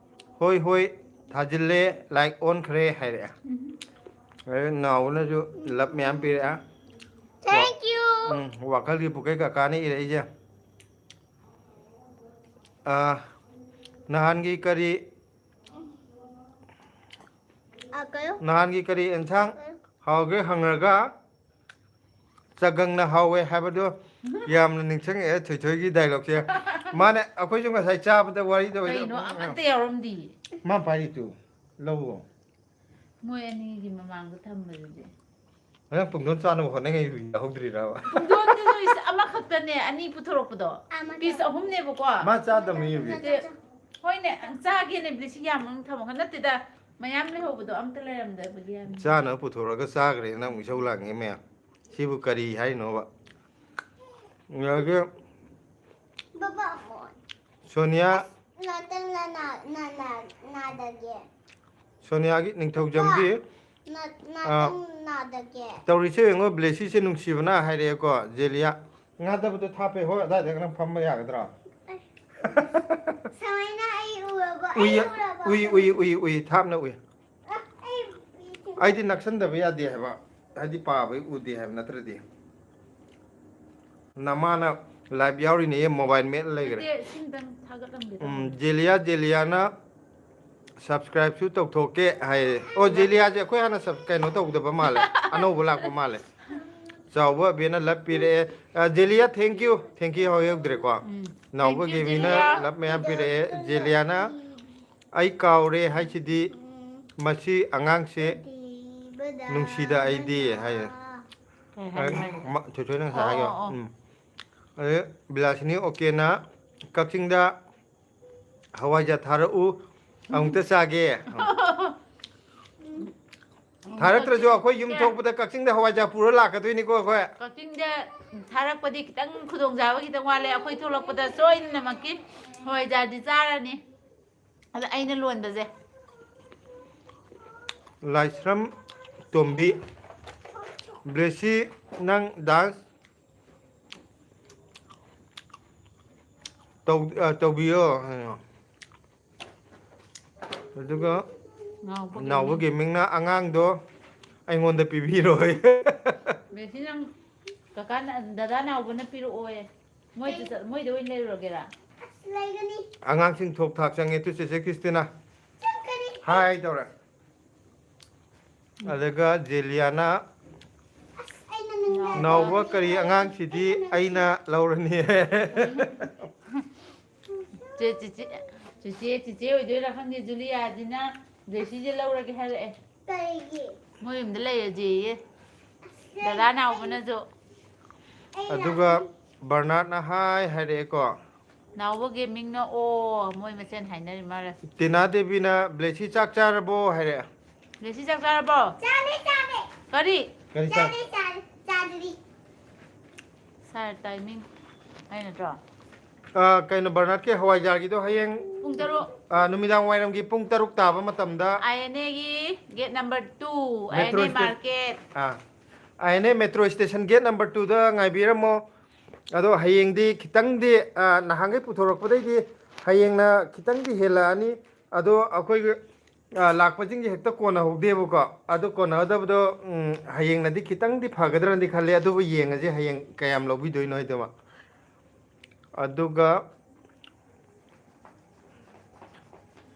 "ꯍꯣꯏ, ꯍꯣꯏ, ꯊꯥꯖꯤꯜꯂꯦ, ꯂꯥꯏꯛ ꯑꯣꯟꯈ꯭ꯔꯦ" ꯍꯥꯏꯔꯛꯑꯦ꯫ ꯎꯝ꯫ ꯑꯗꯩ ꯅꯥꯎꯕꯅꯁꯨ ꯂꯞ ꯃꯌꯥꯝ ꯄꯤꯔꯛꯑꯦ꯫ Thank you꯫ ꯎꯝ, ꯋꯥꯈꯜꯒꯤ ꯄꯨꯀꯩ ꯀꯀꯥꯅ ꯏꯔꯛꯏꯁꯦ꯫ ꯑꯥ, ꯅꯍꯥꯟꯒꯤ ꯀꯔꯤ, ꯑꯥ, ꯀꯩꯅꯣ? ꯅꯍꯥꯟꯒꯤ ꯀꯔꯤ ꯑꯦꯟꯁꯥꯡ ꯀꯩꯅꯣ? ꯍꯥꯎꯒꯦ ꯍꯪꯉꯒ ꯆꯒꯪꯅ ꯍꯥꯎꯋꯦ ꯍꯥꯏꯕꯗꯣ ꯌꯥꯝꯅ ꯅꯤꯡꯁꯤꯡꯉꯛꯑꯦ, ꯊꯣꯏꯊꯣꯏꯒꯤ ꯗꯥꯏꯂꯣꯛꯁꯦ꯫ ꯃꯥꯅ, ꯑꯩꯈꯣꯏꯁꯨ ꯉꯁꯥꯏ ꯆꯥꯕꯗ ꯋꯥꯔꯤꯗ ꯑꯣꯏꯅ ꯀꯩꯅꯣ? ꯑꯃꯠꯇ ꯌꯥꯎꯔꯝꯗꯤ꯫ ꯃꯥ ꯄꯥꯏꯔꯤꯗꯨ꯫ ꯂꯧꯋꯣ꯫ ꯃꯣꯏ ꯑꯅꯤꯒꯤ ꯃꯃꯥꯡꯗ ꯊꯝꯕꯗꯨꯗꯤ꯫ ꯅꯪ ꯄꯨꯡꯗꯣꯟ ꯆꯥꯅꯕ ꯍꯣꯠꯅꯉꯩ ꯌꯥꯍꯧꯗ꯭ꯔꯤꯔꯕ? ꯄꯨꯡꯗꯣꯟꯗꯨꯁꯨ ꯏꯁ-, ꯑꯃꯈꯛꯇꯅꯦ, ꯑꯅꯤ ꯄꯨꯊꯣꯔꯛꯄꯗꯣ꯫ ꯑꯃꯈꯛ- ꯄꯤꯁ ꯑꯍꯨꯝꯅꯦꯕꯀꯣ꯫ ꯃꯥ ꯆꯥꯗꯕꯅꯤ ꯌꯨꯕꯤ꯫ ꯅꯠꯇꯦ, ꯍꯣꯏꯅꯦ, ꯆꯥꯒꯦꯅꯦ ꯕ꯭ꯂꯦꯁꯤ, ꯌꯥꯝ ꯃꯅꯨꯡ ꯊꯝꯃꯒ ꯅꯠꯇꯦꯗ, ꯃꯌꯥꯝ ꯂꯩꯍꯧꯕꯗꯣ ꯑꯝꯇ ꯂꯩꯔꯝꯗꯕꯒꯤ ꯍꯥꯏꯕꯅꯤ꯫ ꯆꯥꯅꯕ ꯄꯨꯊꯣꯔꯒ ꯆꯥꯈ꯭ꯔꯦ ꯅꯪ ꯏꯁꯧ ꯂꯥꯡꯉꯦ ꯃꯌꯥꯝ꯫ ꯁꯤꯕꯨ ꯀꯔꯤ ꯍꯥꯏꯅꯣꯕ? ꯑꯗꯒꯤ ꯕꯕꯥ ꯑꯃꯣꯟ꯫ ꯁꯣꯅꯤꯌꯥ, ꯅꯥꯇꯪ ꯅꯥꯗꯒꯦ꯫ ꯁꯣꯅꯤꯌꯥꯒꯤ ꯅꯤꯡꯊꯧꯖꯝꯒꯤ ꯅꯥ- ꯅꯥꯇꯪ ꯅꯥꯗꯒꯦ꯫ ꯇꯧꯔꯤꯁꯦ ꯌꯦꯡꯉꯣ, ꯕ꯭ꯂꯦꯁꯤꯁꯦ ꯅꯨꯡꯁꯤꯕꯅ ꯍꯥꯏꯔꯛꯑꯦꯀꯣ, ꯖꯦꯂꯤꯌꯥ꯫ ꯉꯥꯗꯕꯗꯣ ꯊꯥꯞꯄꯦ, ꯍꯣꯏ, ꯑꯗꯥꯏꯗ ꯅꯪ ꯐꯝꯕ ꯌꯥꯒꯗ꯭ꯔꯣ? ꯁꯨꯃꯥꯏꯅ ꯑꯩ ꯎꯔꯕ? ꯎꯏ, ꯑꯩ ꯎꯔꯕ? ꯎꯏ, ꯎꯏ, ꯎꯏ, ꯎꯏ, ꯊꯥꯞꯅ ꯎꯏ꯫ ꯑ, ꯑꯩ ꯑꯩꯗꯤ ꯅꯛꯁꯟꯗꯕ ꯌꯥꯗꯦ ꯍꯥꯏꯕ, ꯍꯥꯏꯗꯤ ꯄꯥꯕꯩ ꯎꯗꯦ ꯍꯥꯏꯕ ꯅꯠꯇ꯭ꯔꯗꯤ꯫ ꯅꯃꯥꯅ ꯂꯥꯏꯚ ꯌꯥꯎꯔꯤꯅꯦꯌꯦ, ꯃꯣꯕꯥꯏꯜ ꯃꯦꯠꯂ ꯂꯩꯈ꯭ꯔꯦ꯫ ꯅꯠꯇꯦ, ꯁꯤꯝꯇꯪ ꯊꯥꯒꯠꯂꯝꯒꯦ ꯎꯝ, ꯇꯧꯕꯅꯤ꯫ ꯖꯦꯂꯤꯌꯥ, ꯖꯦꯂꯤꯌꯥꯅ subscribe ꯁꯨ ꯇꯧꯊꯣꯛꯀꯦ ꯍꯥꯏꯌꯦ꯫ ꯑꯣ, ꯖꯦꯂꯤꯌꯥꯁꯦ ꯑꯩꯈꯣꯏ ꯍꯥꯟꯅ sub-, ꯀꯩꯅꯣ ꯇꯧꯗꯕ ꯃꯥꯜꯂꯦ, ꯑꯅꯧꯕ ꯂꯥꯛꯄ ꯃꯥꯜꯂꯦ꯫ ꯆꯥꯎꯕ ꯑꯕꯦꯅ ꯂꯞ ꯄꯤꯔꯛꯑꯦ꯫ ꯑ, ꯖꯦꯂꯤꯌꯥ, thank you, thank you ꯍꯥꯏꯍꯧꯗ꯭ꯔꯦꯀꯣ꯫ Um. ꯅꯥꯎꯕ Thank you, ꯒꯦꯃꯤꯅ ꯖꯦꯂꯤꯌꯥ. ꯂꯞ ꯃꯌꯥꯝ ꯄꯤꯔꯛꯑꯦ꯫ ꯖꯦꯂꯤꯌꯥꯅ, "ꯑꯩ ꯀꯥꯎꯔꯦ ꯍꯥꯏꯁꯤꯗꯤ ꯃꯁꯤ ꯑꯉꯥꯡꯁꯦ ꯅꯨꯡꯁꯤꯗ ꯑꯩꯗꯤ" ꯍꯥꯏꯌꯦ꯫ ꯀꯩ ꯍꯥꯏꯅꯣ ꯍꯥꯏꯕ? ꯃ-, ꯊꯣꯏꯊꯣꯏꯅ ꯉꯁꯥꯏ ꯑꯣ, ꯍꯥꯏꯌꯣ꯫ ꯑꯣ, ꯑꯣ. ꯎꯝ꯫ ꯑꯗꯩ ꯕꯤꯂꯥꯁꯤꯅꯤ ꯑꯣꯀꯦꯅ, "ꯀꯛꯆꯤꯡꯗ ꯍꯋꯥꯏꯖꯥꯔ ꯊꯥꯔꯛꯎ, ꯑꯃꯨꯛꯇ ꯆꯥꯒꯦ"꯫ ꯊꯥꯔꯛꯇ꯭ꯔꯁꯨ ꯑꯩꯈꯣꯏ ꯌꯨꯝ ꯊꯣꯛꯄꯗ ꯀꯛꯆꯤꯡꯗ ꯍꯋꯥꯏꯖꯥꯔ ꯄꯨꯔ ꯂꯥꯛꯀꯗꯣꯏꯅꯤꯀꯣ ꯑꯩꯈꯣꯏ꯫ ꯀꯛꯆꯤꯡꯗ ꯊꯥꯔꯛꯄꯗꯤ ꯈꯤꯇꯪ ꯈꯨꯗꯣꯡꯆꯥꯕ ꯈꯤꯇꯪ ꯋꯥꯠꯂꯦ꯫ ꯑꯩꯈꯣꯏ ꯊꯣꯛꯂꯛꯄꯗ ꯁꯣꯏꯗꯅꯃꯛꯀꯤ ꯍꯋꯥꯏꯖꯥꯔꯗꯤ ꯆꯥꯔꯅꯤ꯫ ꯑꯗ ꯑꯩꯅ ꯂꯣꯟꯕꯁꯦ꯫ ꯂꯥꯏꯁ꯭ꯔꯝ ꯇꯣꯝꯕꯤ, "ꯕ꯭ꯂꯦꯁꯤ, ꯅꯪ dance ꯇꯧ-, ꯑ, ꯇꯧꯕꯤꯌꯣ"꯫ ꯑꯗꯨꯒ ꯅꯥꯎꯕ ꯅꯥꯎꯕ ꯒꯦꯃꯤꯡ꯫ ꯒꯦꯃꯤꯡꯅ, "ꯑꯉꯥꯡꯗꯣ ꯑꯩꯉꯣꯟꯗ ꯄꯤꯕꯤꯔꯣꯏ"꯫ ꯕꯦꯁꯤ, ꯅꯪ ꯀꯀꯥ ꯅ-, ꯗꯗꯥ ꯅꯥꯎꯕꯅ ꯄꯤꯔꯛꯑꯣꯌꯦ꯫ ꯃꯣꯏꯗ ꯆꯠ-, ꯃꯣꯏꯗ ꯑꯣꯏꯅ ꯂꯩꯔꯨꯔꯒꯦꯔꯥ? ꯑꯁ, ꯂꯩꯒꯅꯤ꯫ ꯑꯉꯥꯡꯁꯤꯡ ꯊꯣꯛ ꯊꯥꯛ ꯆꯪꯉꯦ, ꯇꯨ ꯆꯦꯆꯦ ꯀ꯭ꯔꯤꯁꯇꯤꯅꯥ꯫ ꯆꯠꯀꯅꯤ꯫ ꯍꯥꯏ ꯇꯧꯔꯦ꯫ ꯑꯗꯨꯒ ꯖꯦꯂꯤꯌꯥꯅ, ꯑꯁ, ꯑꯩꯅ ꯅꯪ "ꯅꯥꯎꯕ ꯀꯔꯤ ꯑꯉꯥꯡꯁꯤꯗꯤ ꯑꯩꯅ ꯂꯧꯔꯅꯤ"꯫ ꯆꯦ-, ꯆꯦꯆꯦ, ꯆꯦꯆꯦ, ꯆꯦꯆꯦ ꯑꯣꯏꯗꯣꯏꯔꯥ ꯈꯪꯗꯦ, ꯖꯨꯂꯤꯌꯥꯁꯤꯅ ꯖꯦꯁꯤꯁꯦ ꯂꯧꯔꯒꯦ ꯍꯥꯏꯔꯛꯑꯦ꯫ ꯀꯩꯒꯤ? ꯃꯣꯏ ꯌꯨꯝꯗ ꯂꯩꯔꯁꯦꯌꯦ꯫ ꯑꯁ, ꯗꯗꯥ ꯅꯥꯎꯕꯅꯁꯨ꯫ ꯑꯩ ꯑꯗꯨꯒ ꯂꯥꯛꯀꯅꯤ꯫ ꯕꯔꯅꯥꯠꯅ ꯍꯥꯏ ꯍꯥꯏꯔꯛꯑꯦꯀꯣ꯫ ꯅꯥꯎꯕ ꯒꯦꯃꯤꯡꯅ ꯑꯣ, ꯃꯣꯏ ꯃꯁꯦꯟ ꯍꯥꯏꯅꯔꯤ ꯃꯥꯜꯂꯦ꯫ ꯇꯤꯅꯥ ꯗꯦꯕꯤꯅ "ꯕ꯭ꯂꯦꯁꯤ ꯆꯥꯛ ꯆꯥꯔꯕꯣ?" ꯍꯥꯏꯔꯛꯑꯦ꯫ ꯕ꯭ꯂꯦꯁꯤ ꯆꯥꯛ ꯆꯥꯔꯕꯣ? ꯆꯥꯔꯦ, ꯆꯥꯔꯦ꯫ ꯀꯔꯤ? ꯀꯔꯤ ꯆꯥꯛ? ꯆꯥꯔꯦ, ꯆꯥꯔꯦ, ꯆꯥꯗ꯭ꯔꯤ꯫ Sir, timing ꯍꯥꯏ ꯅꯠꯇ꯭ꯔꯣ? ꯑ, ꯀꯩꯅꯣ, ꯕꯔꯅꯥꯠꯀꯤ ꯍꯋꯥꯏꯖꯥꯔꯒꯤꯗꯣ ꯍꯌꯦꯡ, ꯄꯨꯡ ꯇꯔꯨꯛ꯫ ꯑ, ꯅꯨꯃꯤꯗꯥꯡ ꯋꯥꯏꯔꯝꯒꯤ ꯄꯨꯡ ꯇꯔꯨꯛ ꯇꯥꯕ ꯃꯇꯝꯗ INA ꯒꯤ gate number two, metro INA stay-, market꯫ ꯑ, INA metro station gate number two ꯗ ꯉꯥꯏꯕꯤꯔꯝꯃꯣ꯫ ꯑꯗꯣ ꯍꯌꯦꯡꯗꯤ ꯈꯤꯇꯪꯗꯤ, ꯑ, ꯅꯍꯥꯟꯈꯩ ꯄꯨꯊꯣꯔꯛꯄꯗꯩꯗꯤ ꯍꯌꯦꯡꯅ ꯈꯤꯇꯪꯗꯤ ꯍꯦꯜꯂꯛꯑꯅꯤ꯫ ꯑꯗꯣ ꯑꯩꯈꯣꯏꯒꯤ ꯑ, ꯂꯥꯛꯄꯁꯤꯡꯁꯦ ꯍꯦꯛꯇ ꯀꯣꯟꯅꯍꯧꯗꯦꯕꯀꯣ꯫ ꯑꯗꯨ ꯀꯣꯟꯅꯍꯧꯗꯕꯗꯣ, ꯎꯝ, ꯍꯌꯦꯡꯅꯗꯤ ꯈꯤꯇꯪꯗꯤ ꯐꯒꯗ꯭ꯔꯅꯗꯤ ꯈꯜꯂꯦ, ꯑꯗꯨꯕꯨ ꯌꯦꯡꯉꯁꯤ ꯍꯌꯦꯡ ꯀꯌꯥꯝ ꯂꯧꯕꯤꯗꯣꯏꯅꯣ ꯍꯥꯏꯗꯨꯃ꯫ ꯑꯗꯨꯒ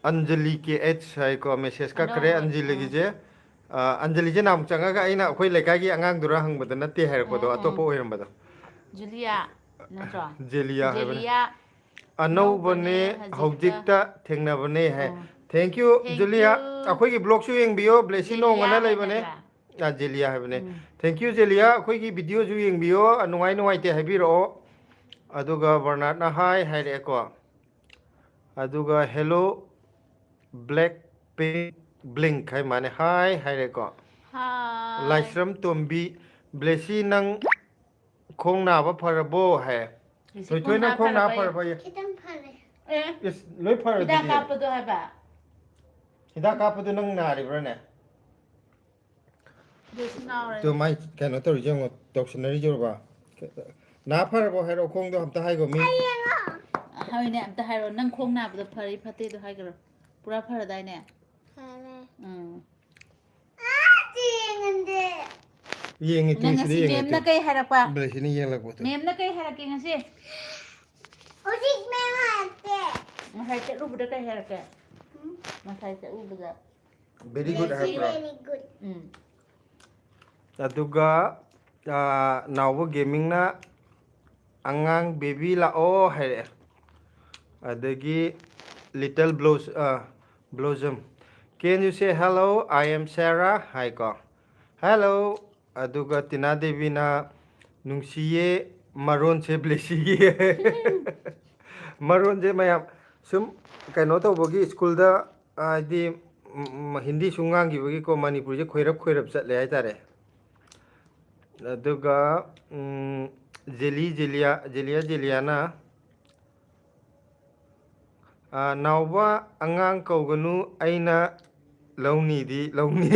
ꯑꯟꯖꯂꯤ ꯀꯦ ꯑꯩꯆ ꯍꯥꯏꯀꯣ, message ꯀꯛꯈ꯭ꯔꯦ꯫ ꯑꯅꯧꯕ, ꯑꯟꯖꯂꯤꯒꯤꯁꯦ, ꯑ, ꯑꯟꯖꯂꯤꯁꯦ ꯅꯍꯥꯟꯃꯨꯛ ꯆꯪꯉꯒ ꯑꯩꯅ ꯑꯩꯈꯣꯏ ꯂꯩꯀꯥꯏꯒꯤ ꯑꯉꯥꯡꯗꯨꯔ ꯍꯪꯕꯗ ꯅꯠꯇꯦ ꯍꯥꯏꯔꯛꯄꯗꯣ, ꯎꯝ, ꯎꯝ꯫ ꯑꯇꯣꯞꯄ ꯑꯣꯏꯔꯝꯕꯗꯣ꯫ ꯖꯨꯂꯤꯌꯥ ꯅꯠꯇ꯭ꯔꯣ? ꯖꯦꯂꯤꯌꯥ ꯍꯥꯏꯕꯅꯦ꯫ ꯖꯦꯂꯤꯌꯥ ꯑꯅꯧꯕꯅꯦ, ꯑꯅꯧꯕꯅꯦ, ꯍꯧꯖꯤꯛꯇ ꯍꯧꯖꯤꯛꯇ ꯊꯦꯡꯅꯕꯅꯦ ꯍꯥꯏ꯫ ꯑꯣ꯫ Thank you, thank Julia. You꯫ ꯑꯩꯈꯣꯏꯒꯤ vlogꯁꯨ ꯌꯦꯡꯕꯤꯌꯣ, ꯕ꯭ꯂꯦꯁꯤ ꯖꯦꯂꯤꯌꯥ ꯅꯣꯡ ꯑꯅ ꯂꯩꯕꯅꯦ꯫ ꯍꯥꯏꯒꯗ꯭ꯔꯥ? ꯑ, ꯖꯦꯂꯤꯌꯥ ꯍꯥꯏꯕꯅꯦ꯫ ꯎꯝ꯫ Thank you, ꯖꯦꯂꯤꯌꯥ꯫ ꯑꯩꯈꯣꯏꯒꯤ videoꯁꯨ ꯌꯦꯡꯕꯤꯌꯣ, ꯅꯨꯡꯉꯥꯏ ꯅꯨꯡꯉꯥꯏꯇꯦ ꯍꯥꯏꯕꯤꯔꯛꯑꯣ꯫ ꯑꯗꯨꯒ ꯕꯔꯅꯥꯠꯅ ꯍꯥꯏ ꯍꯥꯏꯔꯛꯑꯦꯀꯣ꯫ ꯑꯗꯨꯒ hello, black pink, blink ꯍꯥꯏ ꯃꯥꯅꯦ꯫ ꯍꯥꯏ ꯍꯥꯏꯔꯦꯀꯣ꯫ ꯍꯥꯏ꯫ ꯂꯥꯏꯁ꯭ꯔꯝ ꯇꯣꯝꯕꯤ, "ꯕ꯭ꯂꯦꯁꯤ, ꯅꯪ ꯈꯣꯡ ꯅꯥꯕ ꯐꯔꯕꯣ?" ꯍꯥꯏ꯫ ꯉꯁꯤ ꯊꯣꯏꯊꯣꯏꯅ ꯈꯣꯡ ꯅꯥ ꯈꯣꯡ ꯅꯥ ꯐꯔꯕꯌꯦ꯫ ꯐꯔꯕꯌꯦ꯫ ꯈꯤꯇꯪ ꯐꯔꯦ꯫ ꯑꯦ꯫ ꯏꯁ, ꯂꯣꯏ ꯐꯔꯗꯨꯗꯤ꯫ ꯍꯤꯗꯥꯛ ꯀꯥꯞꯄꯗꯣ ꯍꯥꯏꯕ? ꯍꯤꯗꯥꯛ ꯀꯥꯞꯄꯗꯣ ꯅꯪ ꯅꯥꯔꯤꯕ꯭ꯔꯥꯅꯦ? ꯕ꯭ꯂꯦꯁꯤ ꯉꯥꯎꯔꯦ꯫ ꯑꯗꯣ ꯃꯥꯏ ꯀꯩꯅꯣ ꯇꯧꯔꯤꯁꯦ ꯌꯦꯡꯉꯣ, ꯇꯧꯁꯟꯅꯔꯤꯁꯦ ꯎꯔꯕ? ꯅꯥ ꯐꯔꯕꯣ ꯍꯥꯏꯔꯣ, ꯈꯣꯡꯗꯣ ꯑꯝꯇ ꯍꯥꯏꯒꯣ ꯃꯤ꯫ ꯍꯣꯏꯅꯦ, ꯑꯝꯇ ꯍꯥꯏꯔꯣ꯫ ꯅꯪ ꯈꯣꯡ ꯅꯥꯕꯗꯣ ꯐꯔꯤ ꯐꯠꯇꯦꯗꯣ ꯍꯥꯏꯒꯔꯣ꯫ ꯄꯨꯔꯥ ꯐꯔꯗꯥꯏꯅꯦ? ꯐꯔꯦ꯫ ꯎꯝ꯫ ꯑꯥ, ꯌꯦꯡꯉꯟꯗꯦ꯫ ꯌꯦꯡꯉꯤ, ꯅꯪ ꯇꯨꯡꯁꯤꯗ ꯉꯁꯤ ꯌꯦꯡꯉꯤ ꯃꯦꯝꯅ ꯇꯨ꯫ ꯀꯩ ꯍꯥꯏꯔꯛꯄ? ꯕ꯭ꯂꯦꯁꯤꯅ ꯌꯦꯡꯂꯛꯄꯗꯣ꯫ ꯃꯦꯝꯅ ꯀꯩ ꯍꯥꯏꯔꯛꯀꯦ ꯉꯁꯤ? ꯍꯧꯖꯤꯛ ꯃꯦꯝ ꯍꯥꯏꯔꯛꯇꯦ꯫ ꯉꯁꯥꯏ ꯆꯠꯂꯨꯕꯗ ꯀꯩ ꯍꯥꯏꯔꯛꯀꯦ? ꯎꯝ? ꯉꯁꯥꯏ ꯆꯠꯂꯨꯕꯗ꯫ Very good ꯍꯥꯏꯔꯛꯄ꯭ꯔꯣ? Very good꯫ ꯎꯝ꯫ ꯑꯗꯨꯒ, ꯑꯥ, ꯅꯥꯎꯕ ꯒꯦꯃꯤꯡꯅ "ꯑꯉꯥꯡ baby ꯂꯥꯛꯑꯣ" ꯍꯥꯏꯔꯛꯑꯦ꯫ ꯑꯗꯒꯤ little blos-, ah, blossom, Can you say hello? I am Sarah ꯍꯥꯏꯀꯣ꯫ Hello. ꯑꯗꯨꯒ ꯇꯤꯅꯥ ꯗꯦꯕꯤꯅ ꯅꯨꯡꯁꯤꯌꯦ ꯃꯔꯣꯟꯁꯦ ꯕ꯭ꯂꯦꯁꯤꯒꯤ꯫ ꯃꯔꯣꯟꯁꯦ ꯃꯌꯥꯝ ꯁꯨꯝ ꯀꯩꯅꯣ ꯇꯧꯕꯒꯤ ꯁ꯭ꯀꯨꯜꯗ ꯍꯥꯏꯗꯤ ꯎꯝ, ꯍꯤꯟꯗꯤ ꯁꯨꯝ ꯉꯥꯡꯈꯤꯕꯒꯤꯀꯣ ꯃꯅꯤꯄꯨꯔꯤꯁꯦ ꯈꯣꯏꯔꯞ ꯈꯣꯏꯔꯞ ꯆꯠꯂꯦ ꯍꯥꯏꯇꯥꯔꯦ꯫ ꯑꯗꯨꯒ ꯎꯝ, ꯖꯦꯂꯤ ꯖꯦꯂꯤꯌꯥ ꯖꯦꯂꯤꯌꯥ ꯖꯦꯂꯤꯌꯥꯅ ꯑ, ꯅꯥꯎꯕ ꯑꯉꯥꯡ ꯀꯧꯒꯅꯨ, ꯑꯩꯅ ꯂꯧꯅꯤꯗꯤ ꯂꯧꯅꯤ꯫